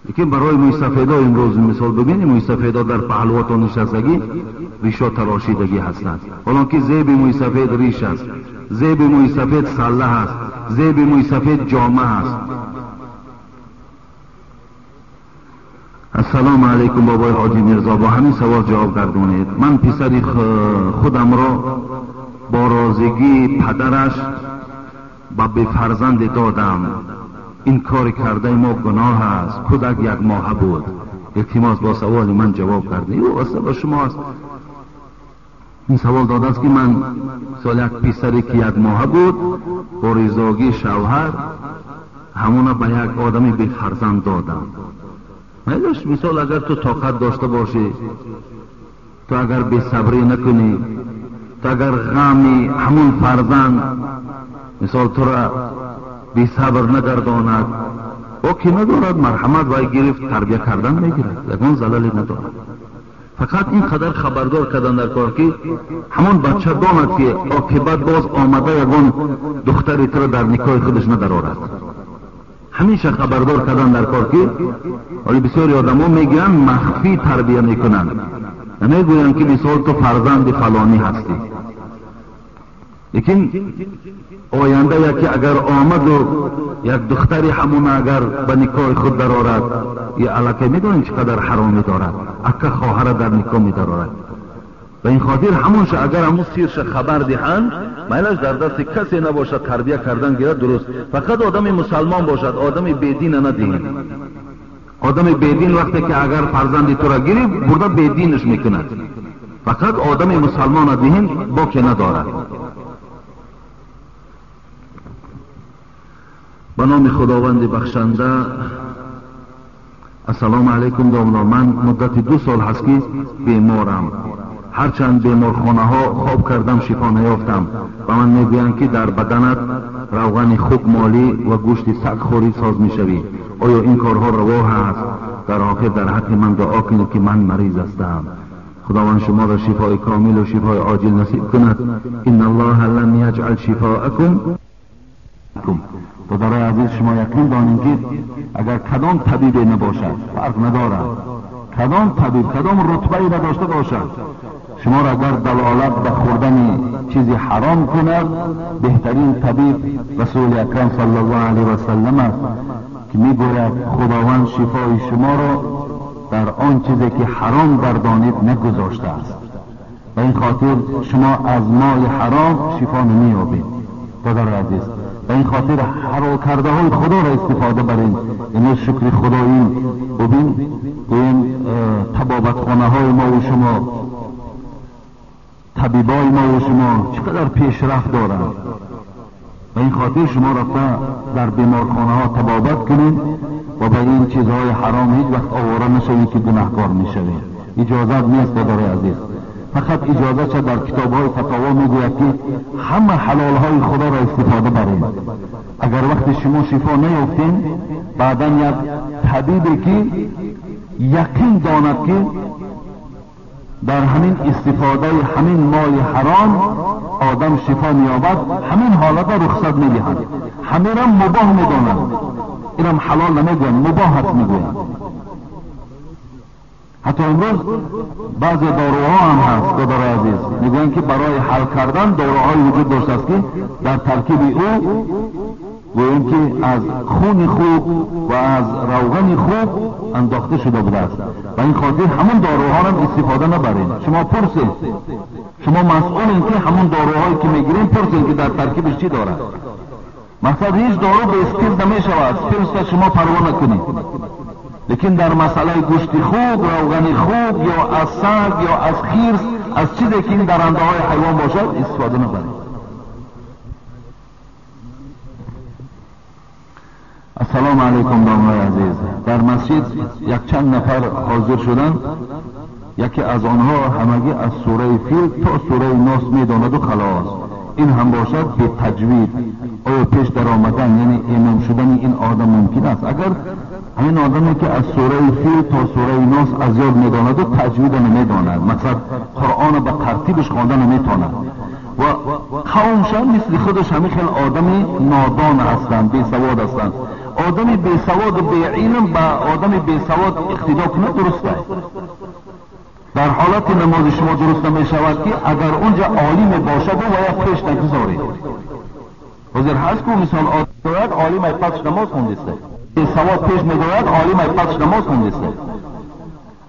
Лекин барои мӯйсафедо имрӯз мисол бибинем, мӯйсафедо дар паҳлӯҳотон нишастагӣ, ришо тарошидагӣ ҳастанд. Ҳолон ки зеби мӯйсафед риш аст, зеби мӯйсафед салла аст, зеби мӯйсафед ҷома аст. Ассалому алайкум бобои ҳоҷи Мирзо, бо ҳамин савол ҷавоб гардонед. Ман писари худамро бо розигии падараш ба бефарзанде додам. Ин кори кардаи мо гуноҳ аст. Кӯдак як моҳа буд. Илтимос бо саволи ман ҷавоб гардед. Ӯ васта ба шумо аст. Ин савол додааст ки ман сол як писаре ки як моҳа буд бо ризогии шавҳар ҳамона ба як одами бефарзанд додам. Майлаш, мисол агар ту тоқат дошта бошӣ, ту агар бесабрӣ накунӣ, ту агар ғами ҳамон фарзанд мисол тура бесабр нагардонад, о ки надорад, марҳамат вай гирифт, тарбия кардан мегирад, ягон залале надорад. Фақат ин қадар хабардор кардан дар кор ки ҳамон бача донад ки оқибат боз омада ягон духтари тура дар никоҳи худаш надарорад. Ҳамеша хабардор кардан дар кор ки ҳоли бисёри одамо мегӯянд махфӣ тарбия мекунанд, намегӯянд ки мисол ту фарзанди фалонӣ ҳастӣ. Лекин оянда яке агар омаду як духтари ҳамона агар ба никоҳи худ дарорад, я аллакай медонем чӣ қадар ҳаромӣ дорад, ака хоҳара дар никоҳ медарорад. Ба ин хотир ҳамонша агар ҳамон сирша хабар диҳанд, майлаш дар дасти касе набошад, тарбия кардан гирад дуруст. Фақат одами мусалмон бошад, одами бедина надиҳем. Одами бедин вақте ки агар фарзанди тура гирифт, бурда бединаш мекунад. Фақат одами мусалмона диҳем, боке надорад. Ба номи Худованди бахшанда. Ассалому алайкум домло, ман муддати 2 сол ҳаст ки беморам. Ҳарчанд беморхонаҳо хоб кардам, шифо наёфтам. Ба ман мегӯянд ки дар баданат равғани хук молӣ ва гӯшти саг хӯрӣ соз мешавӣ. Оё ин корҳо раво ҳаст? Дар охир дар ҳаққи ман дуо кунед ки ман мариз ҳастам. Худованд шуморо шифои комилу шифои оҷил насиб кунад. Инналлоҳа лам яҷъал шифоакум. Додарои азиз, шумо яқин донед ки агар кадом табибе набошад, фарқ надорад, кадом табиб кадом рутбае надошта бошад, шуморо агар далолат ба хӯрдани чизи ҳаром кунад, беҳтарин табиб Расули Акрам саллаллоҳу алайҳи васаллам аст ки мегӯяд Худованд шифои шуморо дар он чизе ки ҳаром гардонид нагузоштааст. Ба ин хотир шумо аз моли ҳаром шифо намеёбед. Додарои азиз, ба ин хотир ҳалол кардаҳои Худоро истифода барем. Имрӯз шукри Худоӣ бубин, гӯем табобатхонаҳои мо ва шумо, табибои мо ва шумо чӣ қадар пешрафт доранд. Ба ин хотир шумо рафта дар беморхонаҳо табобат кунед ва ба ин чизҳои ҳаром ҳеҷ вақт овора нашавед ки гунаҳкор мешавед. Иҷозат нест додарои азиз. Фақат иҷозатша дар китобҳои фатово мегӯяд ки ҳама ҳалолҳои Худоро истифода баред. Агар вақти шумо шифо наёфтем, баъдан як табибе ки яқин донад ки дар ҳамин истифодаи ҳамин моли ҳаром одам шифо меёбад, ҳамин ҳолата рухсат медиҳад. Ҳаминам мубоҳ медонад, инам ҳалол намегӯянд, мубоҳ аст мегӯянд. Ҳатто имрӯз баъзе доруҳо ҳам ҳаст, додарои азиз, мегӯянд ки барои ҳал кардан доруҳое вуҷуд доштааст ки дар таркиби ӯ гӯем ки аз хуни хук ва аз равғани хук андохта шуда будааст. Ба ин хотир ҳамон доруҳоро истифода набаред. Шумо пурсед, шумо масъулед ки ҳамон доруҳое ки мегирем пурсед ки дар таркибаш чӣ дорад. Мақсад ҳеҷ дору бе спирт намешавад, спиртро шумо парво накунед. Лекин дар масъалаи гӯшти хук, равғани хук ё аз саг ё аз хирс, аз чизе ки ин дарандаҳои ҳайвон бошад истифода набаред. Ассалому алайкум домлаи азиз. Дар масҷид якчанд нафар ҳозир шуданд. Яке аз онҳо ҳамагӣ аз сураи Фил то сураи Нос медонаду халос. Ин ҳам бошад бетаҷвид. Оё пеш даромадан, яъне имом шудани ин одам мумкин аст? Агар Ҳамин одаме ки аз сураи Фил то сураи Нос аз ёд медонаду таҷвида намедонад, мақсад Қуръона ба тартибаш хонда наметавонад ва қавмша мисли худаш ҳамин хел одами нодон ҳастанд, бесавод ҳастанд. Одами бесаводу беилм ба одами бесавод иқтидо кунад дуруст аст. Дар ҳолати намози шумо дуруст намешавад ки агар унҷа олиме бошаду ва як пеш нагузоред. Ҳозир ҳаст ку мисол одояд олим ай пасш намоз хондиста, бесавод пеш медояд олим ай пасш намоз хондиста.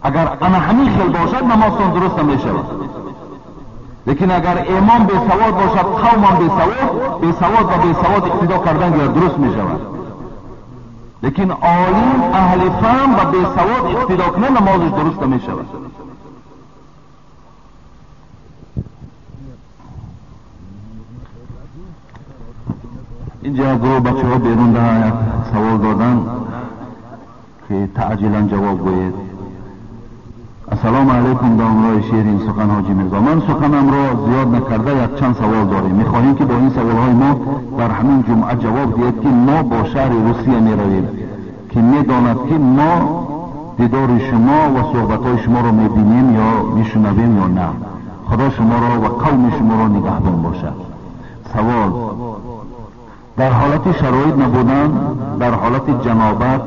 Агар ана ҳамин хел бошад намозтон дуруст намешавад. Лекин агар имом бесавод бошад, қавмам бесавод, бесавод ба бесавод иқтидо кардан гирад дуруст мешавад. Лекин олим аҳли фаҳм ба бесавод иқтидо кунад намозаш дуруст намешавад. Инҷа як гурӯҳ бачаҳо берун як савол доданд ки таъҷилан ҷавоб гӯед. Ассалому алайкум домрои ширин сухан ҳоҷи Мирзо. Ман суханамро зиёд накарда якчанд савол дорем. Мехоҳем ки бо ин саволҳои мо дар ҳамин ҷумъа ҷавоб диҳед ки мо бо шаҳри Русия меравем, ки медонад ки мо дидори шумо ва суҳбатҳои шуморо мебинем ё мешунавем ё на. Худо шуморо ва қавми шуморо нигаҳбон бошад. Савол: дар ҳолати шароит набудан, дар ҳолати ҷанобат,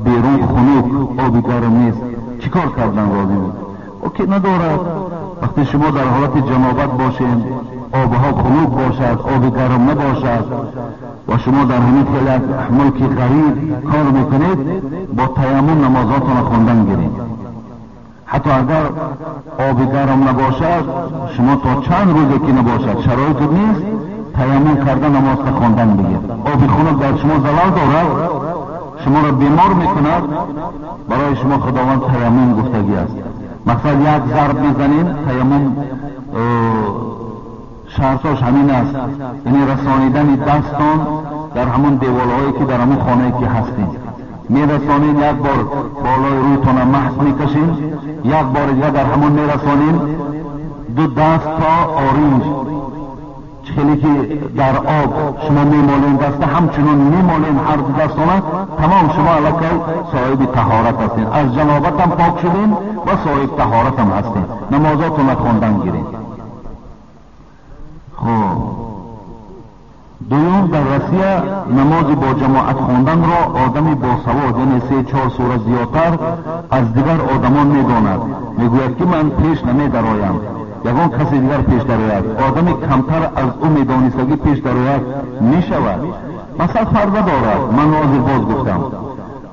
берун хунук, оби гарм нест, чӣ кор кардан лозим? Оке надорад. Вақте шумо дар ҳолати ҷанобат бошед, обҳо хунук бошад, оби гарм набошад ва шумо дар ҳамин хел як мулки ғариб кор мекунед, бо таяммум намозотонро хондан гиред. Ҳатто агар оби гарм набошад, шумо то чанд рӯзе ки набошад, шароит нест, таяммум карда намозро хондан бигир. Оби хунук дар шумо залал дорад, шуморо бемор мекунад, барои шумо Худованд таяммум гуфтагӣ аст. Мақсад як зарб мезанем, таяммум шартош ҳамин аст, яъне расонидани дастон дар ҳамон деволҳое ки дар ҳамон хонае ки ҳастем. Мерасонем, як бор болои рӯйтона маҳз мекашем, як бори дигар дар ҳамон мерасонем, ду даст то оринҷ. Хеле ки дар об шумо мемолем даста, ҳамчунон мемолем ҳар ду дастона, тамом шумо аллакай соҳиби таҳорат ҳастед. Аз ҷанобатам пок шудем ва соҳиби таҳоратам ҳастед. Намозотонро хондан гиред. Хуб, дуюм, дар Россия намози бо ҷамоат хонданро одами босавод, яъне 3-4 сура зиёдтар аз дигар одамон медонад. Мегӯяд ки ман пеш намедароям, ягон касе дигар пеш дарояд. Одами камтар аз ӯ медонистагӣ пеш дарояд мешавад. Масал фарда дорад. Ман ҳозир боз гуфтам,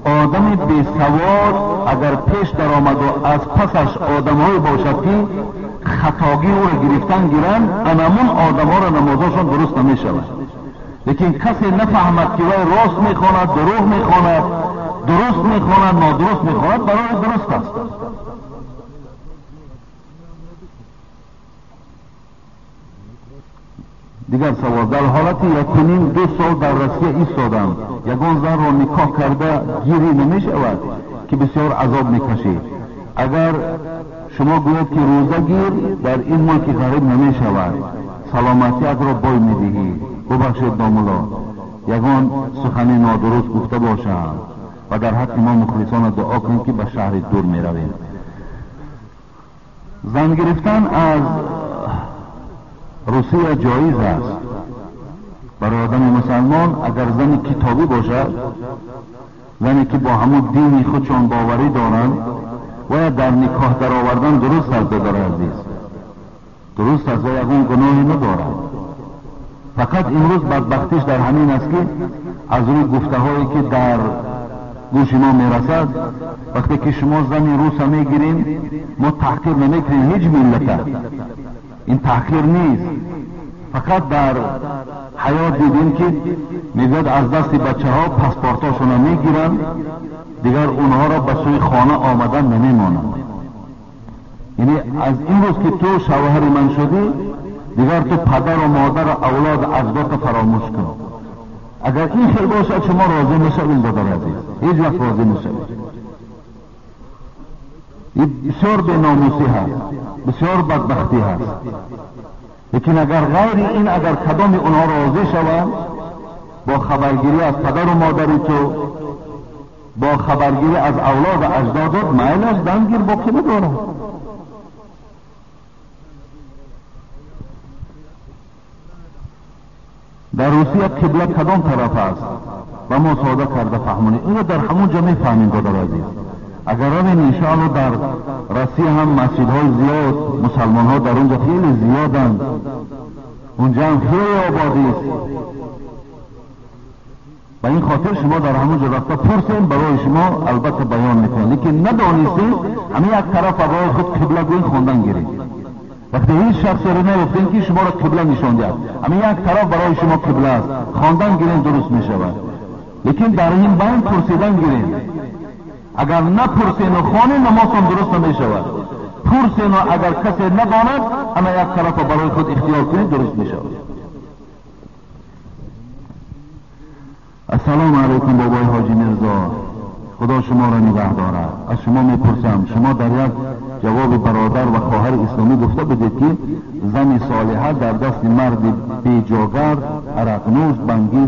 одами бесавод агар пеш даромаду аз пасаш одамҳое бошад ки хатогӣ ӯро гирифтан гиранд, анамун одамҳоро намозошон дуруст намешавад. Лекин касе нафаҳмад ки вай рост мехонад, дурӯғ мехонад, дуруст мехонад, нодуруст мехонад, барои дуруст аст. Дигар савол: дар ҳолати 1.5-2 сол дар Россия истодам, ягон занро никоҳ карда гирӣ намешавад ки бисёр азоб мекашед. Агар шумо гӯед ки рӯза гир, дар ин мулки ғариб намешавад, саломатиятро бой медиҳӣ. Бубахшед домулло, ягон сухани нодуруст гуфта бошам ва дар ҳаққи мо мухлисона дуо кунед ки ба шаҳри дур меравем. Зан гирифтан аз Русия ҷоиз аст барои одами мусалмон, агар зани китобӣ бошад, зане ки бо ҳамон дини худшон боварӣ доранд, бояд дар никоҳ даровардан дуруст аст. Додари азиз, дуруст аст ва ягон гуноҳе надорад. Фақат имрӯз бадбахтиш дар ҳамин аст ки аз рӯи гуфтаҳое ки дар гӯши мо мерасад, вақте ки шумо зани руса мегирем, мо таҳқир намекунем ҳеҷ миллата. Ин таҳқир нест. Фақат дар ҳаёт дидем ки мегӯяд аз дасти бачаҳо паспортҳошонро мегиранд, дигар онҳоро ба сӯи хона омадан намемонанд. Яъне аз имрӯз ки ту шавҳари ман шудӣ, дигар ту падару модару авлоду аҷдодро фаромӯш кун. Агар ин хел бошад, шумо розӣ мешавед, додари азиз, ҳеҷ вақт розӣ мешавед. Ин бисёр беномусӣ ҳаст, бисёр бадбахтӣ ҳаст. Лекин агар ғайри ин, агар кадоми онҳо розӣ шаванд бо хабаргирӣ аз падару модари ту, Бо хабаргирӣ аз авлоду аҷдодот майлаш зан гир, боқӣ надорад. Дар Русия қибла кадом тараф аст? Ба мо сода карда фаҳмонед. Инро дар ҳамон ҷо мефаҳмем, додари азиз. Агар равем, иншоалло, дар Россия ҳам масҷидҳои зиёд, мусалмонҳо дар он ҷо хеле зиёданд, унҷа ҳам хеле ободист. Ба ин хотир шумо дар ҳамон ҷо рафта пурсем, барои шумо албатта баён мекунанд. Лекин надонистем, ҳамин як тараф барои худ қибла гӯин, хондан гиред. Вақте ҳеҷ шахсеро наёфтем, ки шуморо қибла нишон диҳад, ҳамин як тараф барои шумо қибла аст, хондан гирем, дуруст мешавад. Лекин дар ин байн пурсидан гирем. Агар напурсену хонем, намозтон дуруст намешавад. Пурсену агар касе надонад, ана як тарафа барои худ ихтиёр кунед, дуруст мешавад. Ассалому алайкум, бобои ҳоҷи Мирзо, худо шуморо нигаҳ дорад. Аз шумо мепурсам, шумо дар як ҷавоби бародар ва хоҳари исломӣ гуфта будед, ки зани солиҳа дар дасти марди беҷогар, арақнӯш, бангӣ,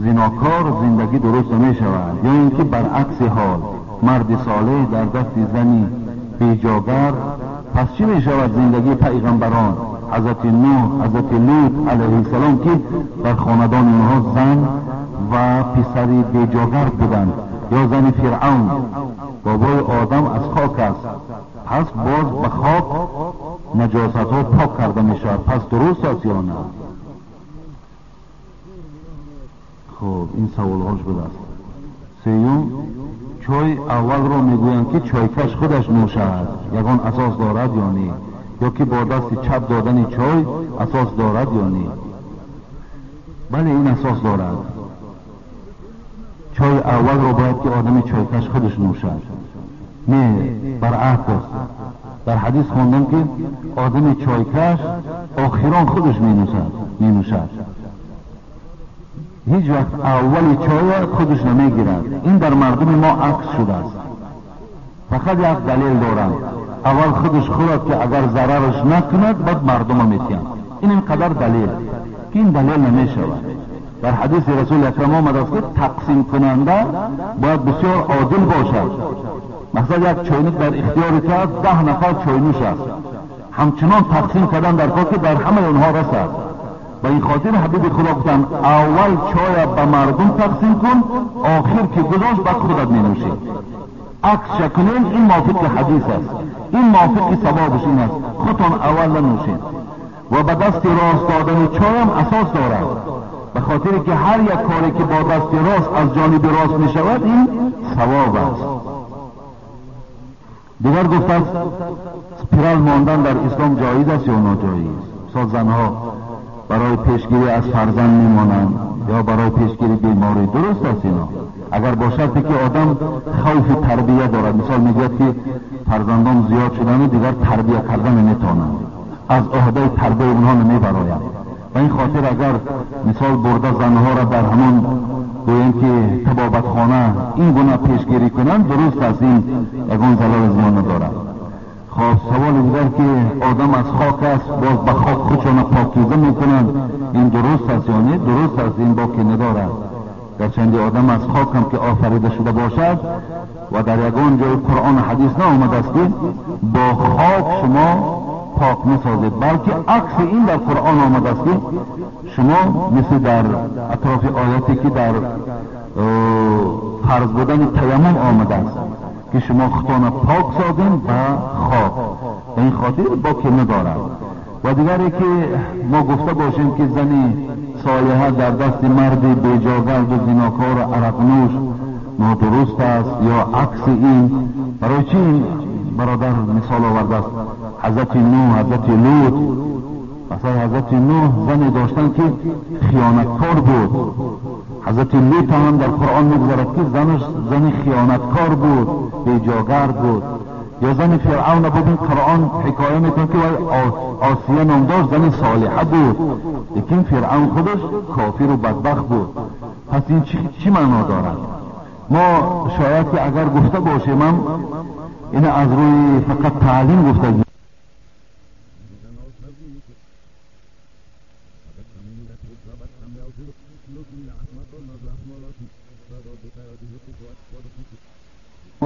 зинокор зиндагӣ дуруст намешавад, ё ин ки баръакси ҳол, марди солеҳ дар дасти зани беҷогар, пас чӣ мешавад зиндагии пайғамбарон, ҳазрати Нӯҳ, ҳазрати Лут алайҳиссалом, ки дар хонадони онҳо зан ва писари беҷогар буданд, ё зани Фиръавн? Бобои Одам аз хок аст, пас боз ба хок наҷосатҳо пок карда мешавад, пас дуруст аст ё на? Хуб, ин саволҳош будааст. Сеюм, чой аввалро мегӯянд, ки чойкаш худаш нӯшад, ягон асос дорад ё не? Ё ки бо дасти чап додани чой асос дорад ё не? Бале, ин асос дорад. Чой аввалро бояд ки одами чойкаш худаш нӯшад. Не, баръакс, дар ҳадис хондам, ки одами чойкаш охирон худаш менӯшад, ҳеҷ вақт аввали чоя худаш намегирад. Ин дар мардуми мо акс шудааст. Фақат як далел дорам: аввал худаш хӯрад, ки агар зарараш накунад, баъд мардума метиҳанд. Ин инқадар далел, ки ин далел намешавад. Дар ҳадиси Расули Акрам омадааст, ки тақсимкунанда бояд бисёр одил бошад. Масалан, як чойник дар ихтиёри ту аст, 10 нафар чойнӯш аст, ҳамчунон тақсим кардан дар кор, ки дар ҳамаи онҳо расад. Ба ин хотир ҳабиби Худо гуфтанд: аввал чоя ба мардум тақсим кун, охир ки гузошт, баъд худат менӯшӣ. Аксша кунем, ин мувофиқи ҳадис аст, ин мувофиқи савобаш ин аст, худтон аввал нанӯшед. Ва ба дасти рост додани чоям асос дорад, ба хотире ки ҳар як коре ки бо дасти рост аз ҷониби рост мешавад, ин савоб аст. Дигар гуфтааст, спирал мондан дар ислом ҷоиз аст ё ноҷоиз? Мисол, занҳо барои пешгирӣ аз фарзанд мемонанд ё барои пешгирӣ беморӣ, дуруст аст ино, агар бо шарте ки одам хавфи тарбия дорад. Мисол, мегӯяд, ки фарзандон зиёд шудану дигар тарбия карда наметавонанд, аз ӯҳдаи тарбияи онҳо намебарояд. Ба ин хотир, агар мисол бурда занҳоро дар ҳамон, гӯем ки, табобатхона ин гуна пешгирӣ кунанд, дуруст аст, ин ягон залали зиён надорад. Хоб, саволи дигар, ки одам аз хок аст, боз ба хок худшона покиза мекунанд, ин дуруст аст ё не? Дуруст аст, ин боке надорад. Гарчанде одам аз хок ҳам ки офарида шуда бошад, ва дар ягон ҷои Қуръону ҳадис наомадааст, ки бо хок шумо пок насозед, балки акси ин дар Қуръон омадааст, ки шумо мисли дар атрофи ояте, ки дар фарз будани таяммум омадааст, ки шумо худтона пок созем ба хок. Ба ин хотир боке надорад. Ва дигаре, ки мо гуфта бошем, ки зани солиҳа дар дасти марди беҷогарду зинокору арақнӯш нодуруст аст ё акси ин, барои чӣ ин бародар мисол овардааст ҳазрати Нӯҳ, ҳазрати Лут? Масалан, ҳазрати Нӯҳ зане доштанд, ки хиёнаткор буд. Ҳазрати Лут ҳам дар Қуръон мегузарад, ки занаш зани хиёнаткор буд, беҷогард буд. Ё зани Фиръавна бубин, Қуръон ҳикоя мекунад, ки вай Осия ном дошт, зани солиҳа буд, лекин Фиръавн худаш кофиру бадбахт буд. Пас ин чӣ маъно дорад? Мо шояд ки агар гуфта бошемам, ина аз рӯи фақат таълим гуфтагӣ.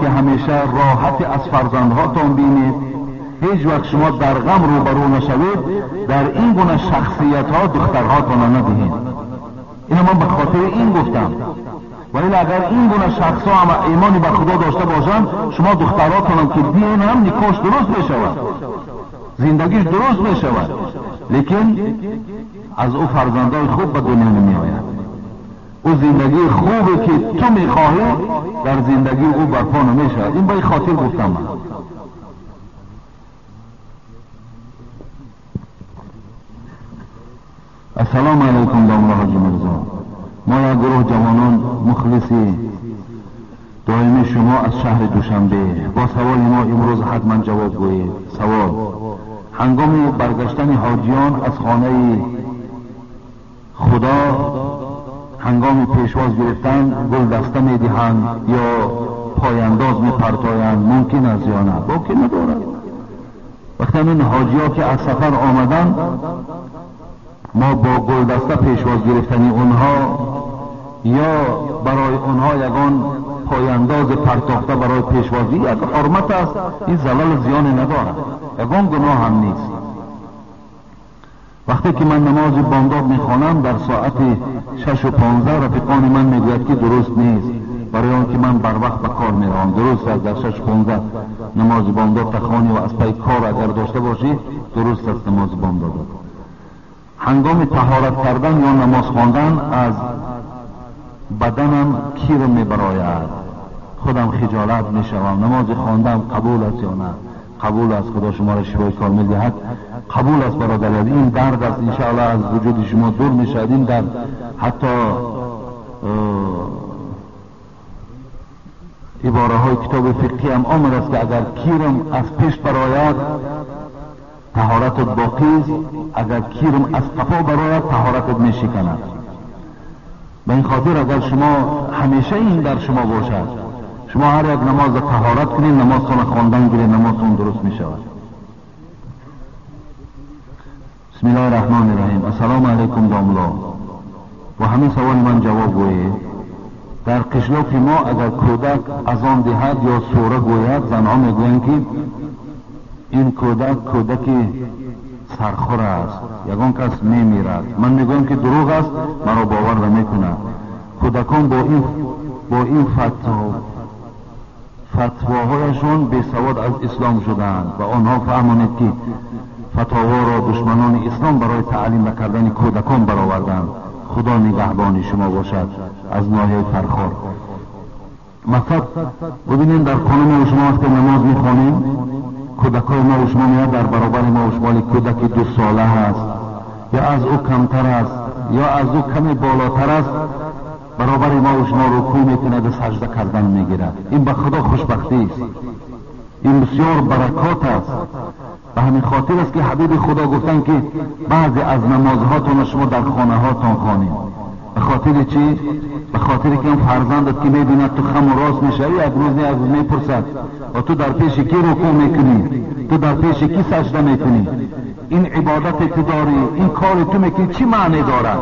که همیشه راحت از فرزندهاتان بینید، هیچ وقت شما در غم روبرو نشوید، در این گونه شخصیت ها دخترهاتان ندهید. اینو من به خاطر این گفتم. ولی اگر این گونه شخص ها هم ایمانی به خدا داشته باشند، شما دخترهاتان که دین هم نکاش درست میشود، زندگیش درست میشود، لیکن از او فرزندای خوب به دنیا نمی آید. او زندگی خوبی که تو میخواهی در زندگی او برپا نمیشود. این به خاطر گفتم من. السلام علیکم داملا حاجی مرزا. ما یک گروه جوانان مخلصی دائمی شما از شهر دوشنبه. با سوال ما امروز حتما جواب گویید. سوال: هنگام برگشتن حاجیان از خانه خدا، هنگام پیشواز گرفتن گل دسته میدهند یا پایانداز میپرتایند، ممکن است یا نه؟ باکی ندارد. وقتی این حاجی ها که از سفر آمدن، ما با گل دسته پیشواز گرفتن اونها یا برای اونها یگان پایانداز پرتاخته برای پیشوازی یک حرمت است، این زلال زیان ندارد، یگان گناه هم نیست. وقتی که من نماز بامداد میخوانم در ساعت 6:15 رفیقان من میگوید که درست نیست، برای آنکه من بر وقت به کار میروم. درست است، در 6:15 نماز بامداد تخوانی و از پای کار اگر داشته باشی درست است نماز بامداد. هنگام طهارت کردن یا نماز خواندن از بدنم کیر میبراید، خودم خجالت میشوم. نماز خواندن قبول است یا نه؟ قبول است. خدا شما را شفای کامل دهد. قبول است برادر. این درد است انشاءالله از وجود شما دور میشود. این درد حتی عباره های کتاب فقهی هم آمده است که اگر کیرم از پیش براید طهارتت باقی است، اگر کیرم از قفا براید طهارتت میشکند. به این خاطر اگر شما همیشه این در شما باشد، شما هر یک نماز طهارت کنید، نمازتون خواندن گیرید، نمازتون درست می شود. بسم الله الرحمن الرحیم. السلام علیکم داملا. و همین سوال من جواب گویید. در قشلاق ما اگر کودک اذان دهد یا سوره گوید، زنها میگویند که این کودک کودک سرخور است، یگان کس میمیرد. من میگویم که دروغ است، مرا باور نمیکند. کودکان با این فتواهایشان بی سواد از اسلام شدند و آنها فهمانید که فتاوا را دشمنان اسلام برای تعلیم نکردن کودکان برآوردند. خدا نگهبان شما باشد. از ناحیه فرخار. مقصد ببینید در خانه ما و شما وقتی نماز میخوانیم، کودکای ما و شما میاد در برابر ما و شما، کودک 2 ساله هست یا از او کمتر است یا از او کمی بالاتر است، برابر ما و شما رکوع میکند و سجده کردن میگیرد. این به خدا خوشبختی است، این بسیار برکات است. به همین خاطر است که حبیب خدا گفتن که بعضی از نمازهاتون شما در خانه هاتون خوانید. به خاطر چی؟ به خاطر که اون فرزندت که میبیند تو خم و راست میشوی، یک روز نه یک روز میپرسد و تو در پیش کی رکوع میکنی، تو در پیش کی سجده میکنی، این عبادت تو داری، این کار تو میکنی چی معنی دارد؟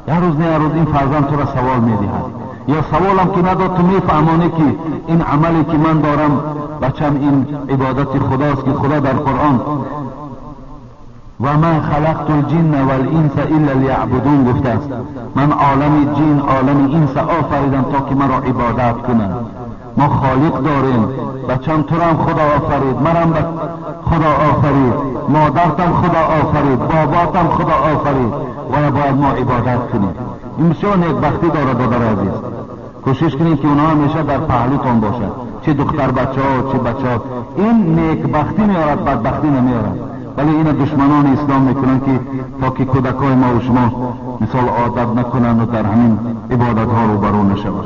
یک روز نه یک روز این فرزند تو را سوال میدهد، یا سوالم که نداد تو میفهمانی که این عملی که من دارم بچم این عبادت خداست که خدا در قرآن و ما خلقت الجن والانس الا لیعبدون گفته است. من عالم جن عالم انس آفریدم تا که مرا عبادت کنند. ما خالق داریم، بچم تو را خدا آفرید، مرم خدا آفرید، مادرتم خدا آفرید، باباتم خدا آفرید و باید ما عبادت کنیم. این بسیار نیکبختی داره برادر عزیز. کوشش کنید که اونها همیشه در پهلوتان باشد، چه دختر بچه ها چه بچه ها. این نیکبختی میارد، بدبختی نمیارد. ولی این دشمنان اسلام میکنن که تا که کودکای ما و شما مثال عادت نکنند و در همین عبادت ها رو برو نشود.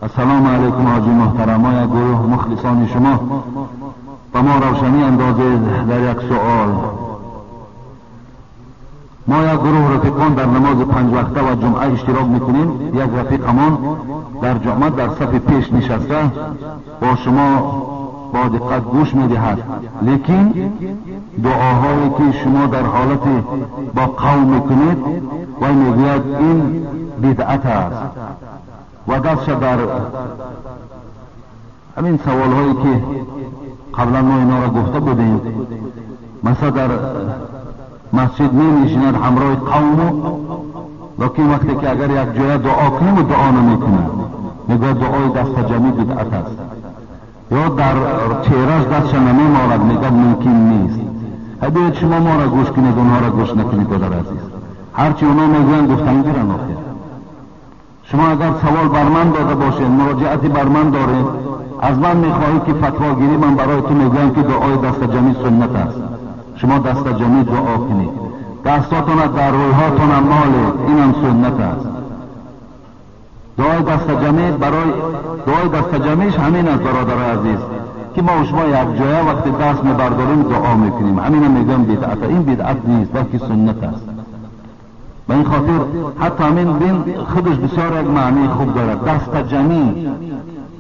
السلام علیکم حاجی محترم. ما یک گروه مخلصان شما و ما روشنی اندازه در یک سوال. ما یک گروه رفیقان در نماز 5 وقته و جمعه اشتراک میکنیم. یک رفیقمان در جمعه در صف پیش نشسته با شما با دقت گوش میدهد، لیکن دعاهایی که شما در حالت با قوم میکنید و میگوید این بدعت است و دستش در همین سوال هایی که قبلا ما اینا را گفته بودیم، مثلا در مسجد می نشیند همراه قوم، لیکن وقتی که اگر یک جای دعا کنیم و دعا نمیکنه، میگوید دعای دست جمعی بدعت است، یا در چهرهش دستش نمیمارد، میگه ممکن نیست. بیاید شما ما را گوش کنید، اونها را گوش نکنید. برادر عزیز، هرچی اونا میگویند گفتن گیرن. آخر شما اگر سوال بر من داده باشید، مراجعتی بر من دارید، از من میخواهید که فتوا گیری، من برای تو میگویم که دعای دست جمعی سنت است. شما دست جمعی دعا کنید، دستاتون در رویهاتون مالید، اینم سنت است. دعای دست جمعی برای دعای دست جمعیش همین است برادر عزیز، که ما و شما یک جایه وقتی دست میبرداریم دعا میکنیم، همین هم میگم بدعت. این بدعت نیست بلکه سنت است. به این خاطر حتی همین بین خودش بسیار یک معنی خوب دارد، دست جمعی،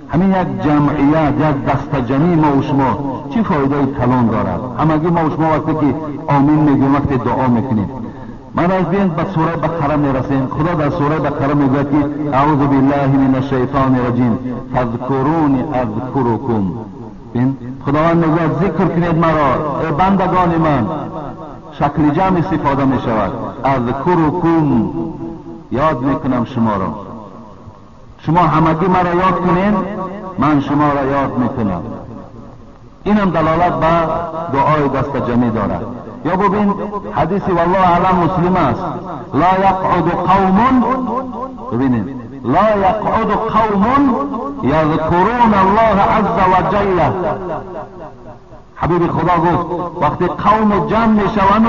همین یک جمعیت، یک دست جمعی ما و شما چی فایده کلان دارد. همگی ما و شما وقتی که آمین میگیم، وقتی دعا میکنیم، من از بین به سوره بقره میرسیم. خدا در سوره بقره میگوید که اعوذ بالله من الشیطان الرجیم فاذکرونی اذکرکم. بین خداوند میگوید ذکر کنید مرا ای بندگان من. شکل جمع استفاده میشود، اذکرکم، یاد میکنم شما را. شما همگی مرا یاد کنین، من شما را یاد میکنم. اینم دلالت به دعای دست جمعی دارد. یا ببین حدیث والله اعلم مسلم است، لا یقعد قوم، ببینید لا یقعد قوم یذکرون الله عز وجل. حبیب خدا گفت وقتی قوم جمع میشوند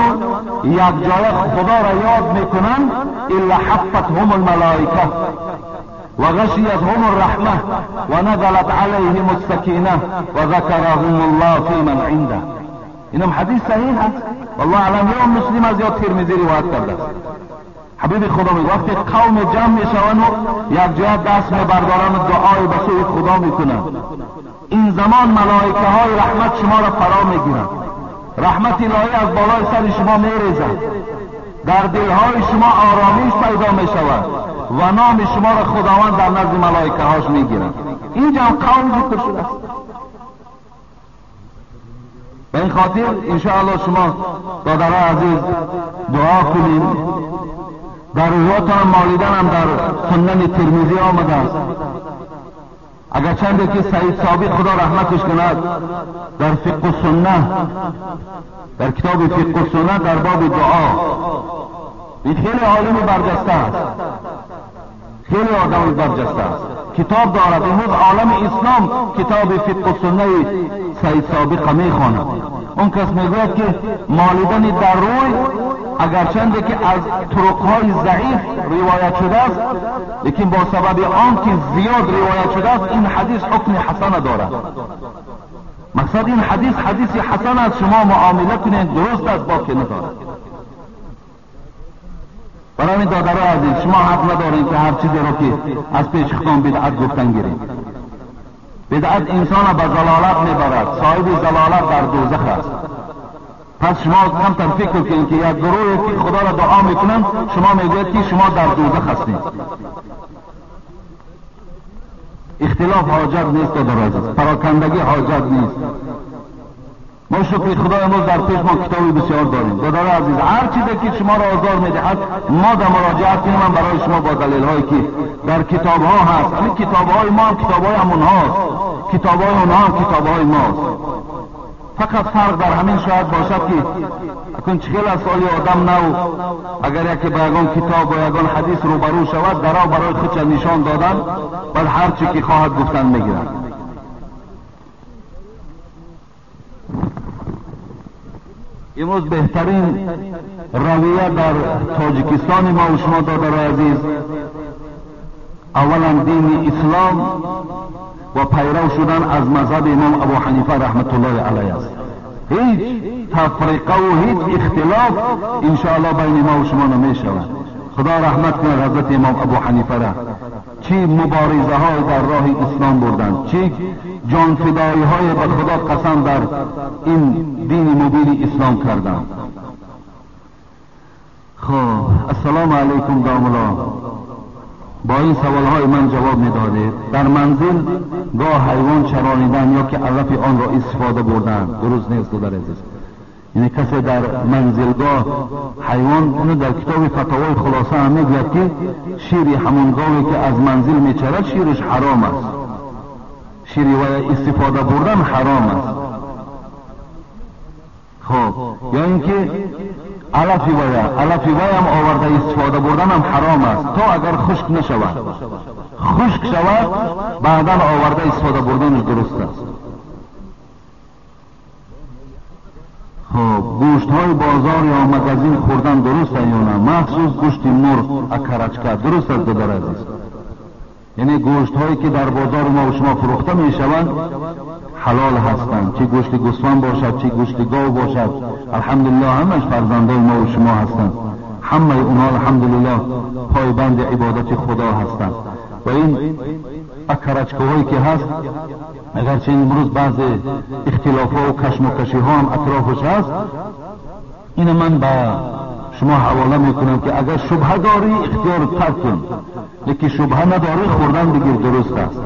و یک جای خدا را یاد میکنند، الا حفتهم الملائکه و غشیتهم الرحمه و نزلت علیهم السکینه و ذکرهم الله فی من عنده. اینم حدیث صحیح است، والله اعلم یا مسلم از یا ترمذی روایت کرده است. حبیب خدا میگه وقتی قوم جمع میشوند و یک جای دست میبردارند و دعای به سوی خدا میکنند، این زمان ملائکه های رحمت شما را فرا میگیرند، رحمت الهی از بالای سر شما میریزد، در دلهای شما آرامش پیدا میشود و نام شما را خداوند در نزد ملائکه هاش میگیرد. اینجا قوم ذکر شده است. به این خاطر انشاءالله شما برادران عزیز دعا کنید. در روحاتان مالیدن هم در سنن ترمذی آمده است، اگر چنده که سعید ثابت خدا رحمتش کند در فقه السنه، در کتاب فقه السنه در باب دعا، این خیلی عالم برجسته است، خیلی آدم برجسته است، کتاب دارد. امروز عالم اسلام کتاب فقه السنه سعید سابق میخواند. اون کس میگوید که مالیدن در روی اگرچنده که از طرقهای ضعیف روایت شده است، لیکن با سبب آن که زیاد روایت شده است این حدیث حکم حسن دارد. مقصد این حدیث حدیث حسن است، شما معامله کنید درست است، باکی ندارد. برای همین دادرای عزیز شما حق ندارید که هر چیزی رو که از پیش خودتان بدعت گفتن گیرید. بدعت انسان را به ضلالت میبرد، صاحب ضلالت در دوزخ است. پس شما کمتر فکر کنید که یک گروهی که خدا را دعا میکنند شما میگوید که شما در دوزخ هستید. اختلاف حاجت نیست دادر عزیز، پراکندگی حاجت نیست. ما شکر خدا امروز در پیش ما کتابی بسیار داریم. برادر عزیز هر چیزی که شما را آزار میدهد ما در مراجعت کنیم، من برای شما با دلیل هایی که در کتاب ها هست. همین کتاب های ما هم کتاب های همونهاست، کتاب های اونها هم کتاب های ماست. فقط فرق در همین شاید باشد که اکنون چخیل از سالی آدم نو اگر یکی با یگان کتاب و یگان حدیث روبرو شود درا برای خودش نشان دادن، بعد هر چی که خواهد گفتن میگیرد. امروز بهترین رویه در تاجیکستان ما و شما دادر عزیز، اولا دین اسلام و پیرو شدن از مذهب امام ابو حنیفه رحمت الله علیه است. هیچ تفریقه و هیچ اختلاف انشاءالله بین ما و شما نمی شود. خدا رحمت کنه حضرت امام ابو حنیفه را، چی مبارزه های در راه اسلام بردند، چی ҷонфидоиҳое ба Худо қасам дар ин дини мубини ислом карданд. Хуб, ассалому алайкум домулло, бо ин саволҳои ман ҷавоб медодед. Дар манзил гоҳ ҳайвон чаронидан ё ки алафи онро истифода бурдан дуруст нест, додари азиз. Яъне касе дар манзилгоҳ ҳайвон, инро дар китоби фатовои хулоса ҳам мегӯяд, ки шири ҳамон гове ки аз манзил мечарад шираш ҳаром аст, шири вая истифода бурдан ҳаром аст. Хуб, ё ин ки алафи вая, алафи ваям оварда истифода бурданам ҳаром аст, то агар хушк нашавад. Хушк шавад, баъдан оварда истифода бурданаш дуруст аст. Хуб, гӯштҳои бозор ё магазин хӯрдан дуруст аст ё на? Махсус гӯшти мурғ акарачка дуруст аст, додари азиз. Яъне гӯштҳое ки дар бозори мо шумо фурӯхта мешаванд ҳалол ҳастанд, чӣ гӯшти гӯсфанд бошад, чӣ гӯшти гов бошад. Алҳамдулиллоҳ, ҳамаш фарзандои мо шумо ҳастанд, ҳамаи онҳо алҳамдулиллоҳ пойбанди ибодати Худо ҳастанд. Ва ин акарачкаҳое ки ҳаст, агарчи имрӯз баъзе ихтилофҳо ва кашмокашиҳо ҳам атрофаш ҳаст, ина ман ба шумо ҳавола мекунам ки агар шубҳа дорӣ ихтиёр тарк кун, лекин шубҳа надорӣ хӯрдан бигир, дуруст аст,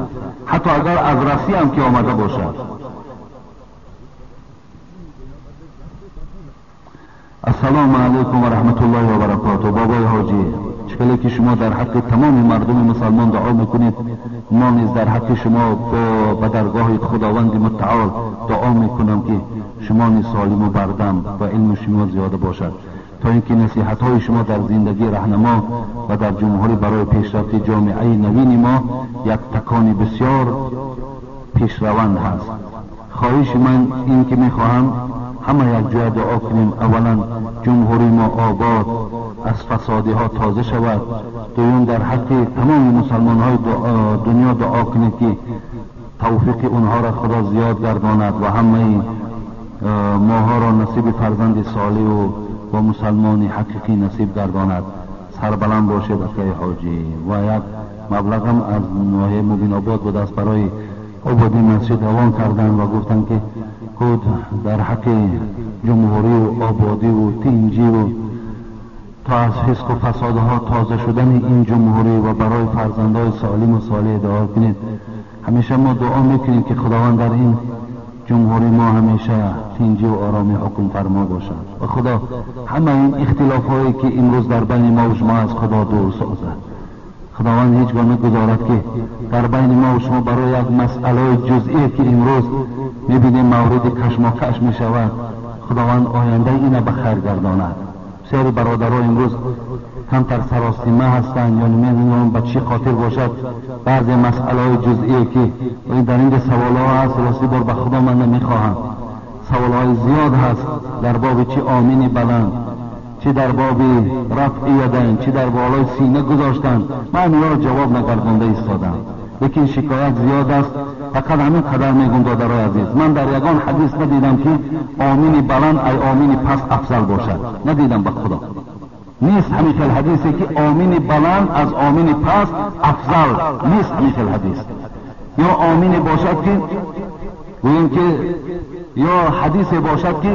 ҳатто агар аз Россия ҳам ки омада бошад. Ассалому алайкум ва раҳматуллоҳи ва баракотуҳ. Бобои ҳоҷӣ, чӣ ки шумо дар ҳаққи тамоми мардуми мусалмон дуо мекунед, мо низ дар ҳаққи шумо ба даргоҳи Худованди мутаол дуо мекунам ки шумо низ солиму бардам ва илми шумо зиёда бошад, то ин ки насиҳатҳои шумо дар зиндагии раҳнамо ва дар ҷумҳурӣ барои пешрафти ҷомеаи навини мо як такони бисёр пешраванд ҳаст. Хоҳиши ман ин ки мехоҳам ҳама якҷоя дуо кунем. Аввалан ҷумҳурии мо обод, аз фасодиҳо тоза шавад. Дуюм, дар ҳаққи тамоми мусалмонҳои дунё дуо кунед ки тавфиқи онҳоро Худо зиёд гардонад ва ҳамаи моҳоро насиби фарзанди солиҳу ва мусалмони ҳақиқӣ насиб гардонад. Сарбаланд бошед акаи ҳоҷӣ. Ва як маблағам аз ноҳияи Мубинобод будааст, барои ободии масҷид равон карданд ва гуфтанд ки худ дар ҳаққи ҷумҳурию ободиву тинҷиву то аз фисқу фасодҳо тоза шудани ин ҷумҳурӣ ва барои фарзандҳои солиму солеҳ дуо кунед. Ҳамеша мо дуо мекунем ки Худованд дар ин ҷумҳурии мо ҳамеша тинҷиву оромӣ ҳукмфармо бошад ва Худо ҳамаи ин ихтилофҳое ки имрӯз дар байни мо ва шумо аз Худо дур созад. Худованд ҳеҷ гоҳ нагузорад ки дар байни мо ва шумо барои як масъалаи ҷузъие ки имрӯз мебинем мавриди кашмокаш мешавад, Худованд ояндаи ина ба хайр гардонад. Бисёри бародаро имрӯз камтар саростима ҳастанд ё намедонам ба чӣ хотир бошад, баъзе масъалаҳои ҷузъие ки дар инҷа саволҳо ҳаст, рости бор ба Худо ман намехоҳам. Саволҳои зиёд ҳаст дар боби чӣ омини баланд, чӣ дар боби рафъи ядайн, чӣ дар болои сина гузоштан. Ман инҳоро ҷавоб нагардонда истодам, лекин шикоят зиёд аст. Фақат ҳамин қадар мегӯм, додарои азиз, ман дар ягон ҳадис надидам ки омини баланд ай омини паст афзал бошад. Надидам ба Худо. Нест ҳамин хел ҳадисе ки омини баланд аз омини паст афзал, нест ҳамин хел ҳадис. Ё омине бошад ки гӯем ки, ё ҳадисе бошад ки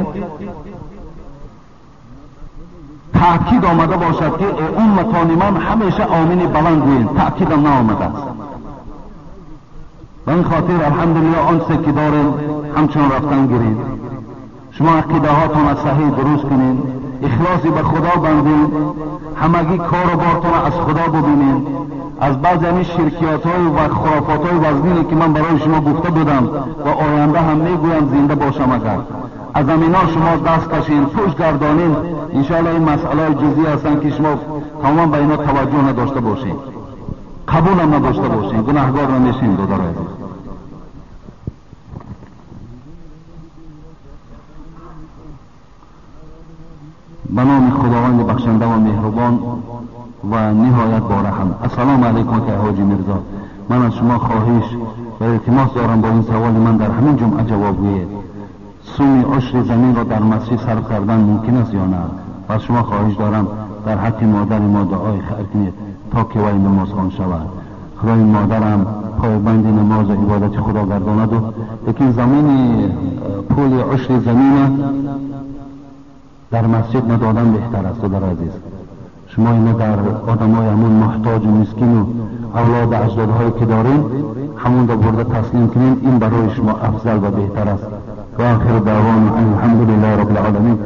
таъкид омада бошад ки умматони ман ҳамеша омини баланд гӯем, таъкидам наомадааст. Ба ин хотир алҳамдулиллоҳ он чизе ки дорем ҳамчун рафтан гирем. Шумо ақидаҳотонро саҳеҳ дуруст кунед, ихлоси ба Худо бандед, ҳамагӣ кору бортонро аз Худо бубинед. Аз баъзе ҳамин ширкиётҳою ва хурофотҳои вазнине ки ман барои шумо гуфта будам ва оянда ҳам мегӯям, зинда бошам агар аз ҳамино шумо даст кашед, пушт гардонед, иншоаллоҳ ин масъалаҳои ҷузъӣ ҳастанд ки шумо тамоман ба ино таваҷҷӯҳ надошта бошед, қабулам надошта бошед, гунаҳгор намешем, додарои азиз. Ба номи Худованди бахшанда ва меҳрубон ва ниҳоят бораҳм. Ассалому алайкум акаи ҳоҷи Мирзо. Ман аз шумо хоҳиш ва илтимос дорам, бо ин саволи ман дар ҳамин ҷумъа ҷавоб гӯед. Суми ушри заминро дар масҷид сарф кардан мумкин аст ё на? Ва аз шумо хоҳиш дорам дар ҳаққи модари мо дуои хайр кунед то ки вай намозхон шавад. Худои модарам Пойбанди намозу ибодати Худо гардонаду, лекин замини пули ушри замина дар масҷид надодан беҳтар аст. Дар азиз, шумо ина дар одамои ҳамун муҳтоҷу мискину авлоду аҷдодҳое ки дорем, ҳамонда бурда таслим кунем, ин барои шумо афзал ва беҳтар аст. Ва охиру даъвона ан алҳамдулиллаҳи роббил оламин.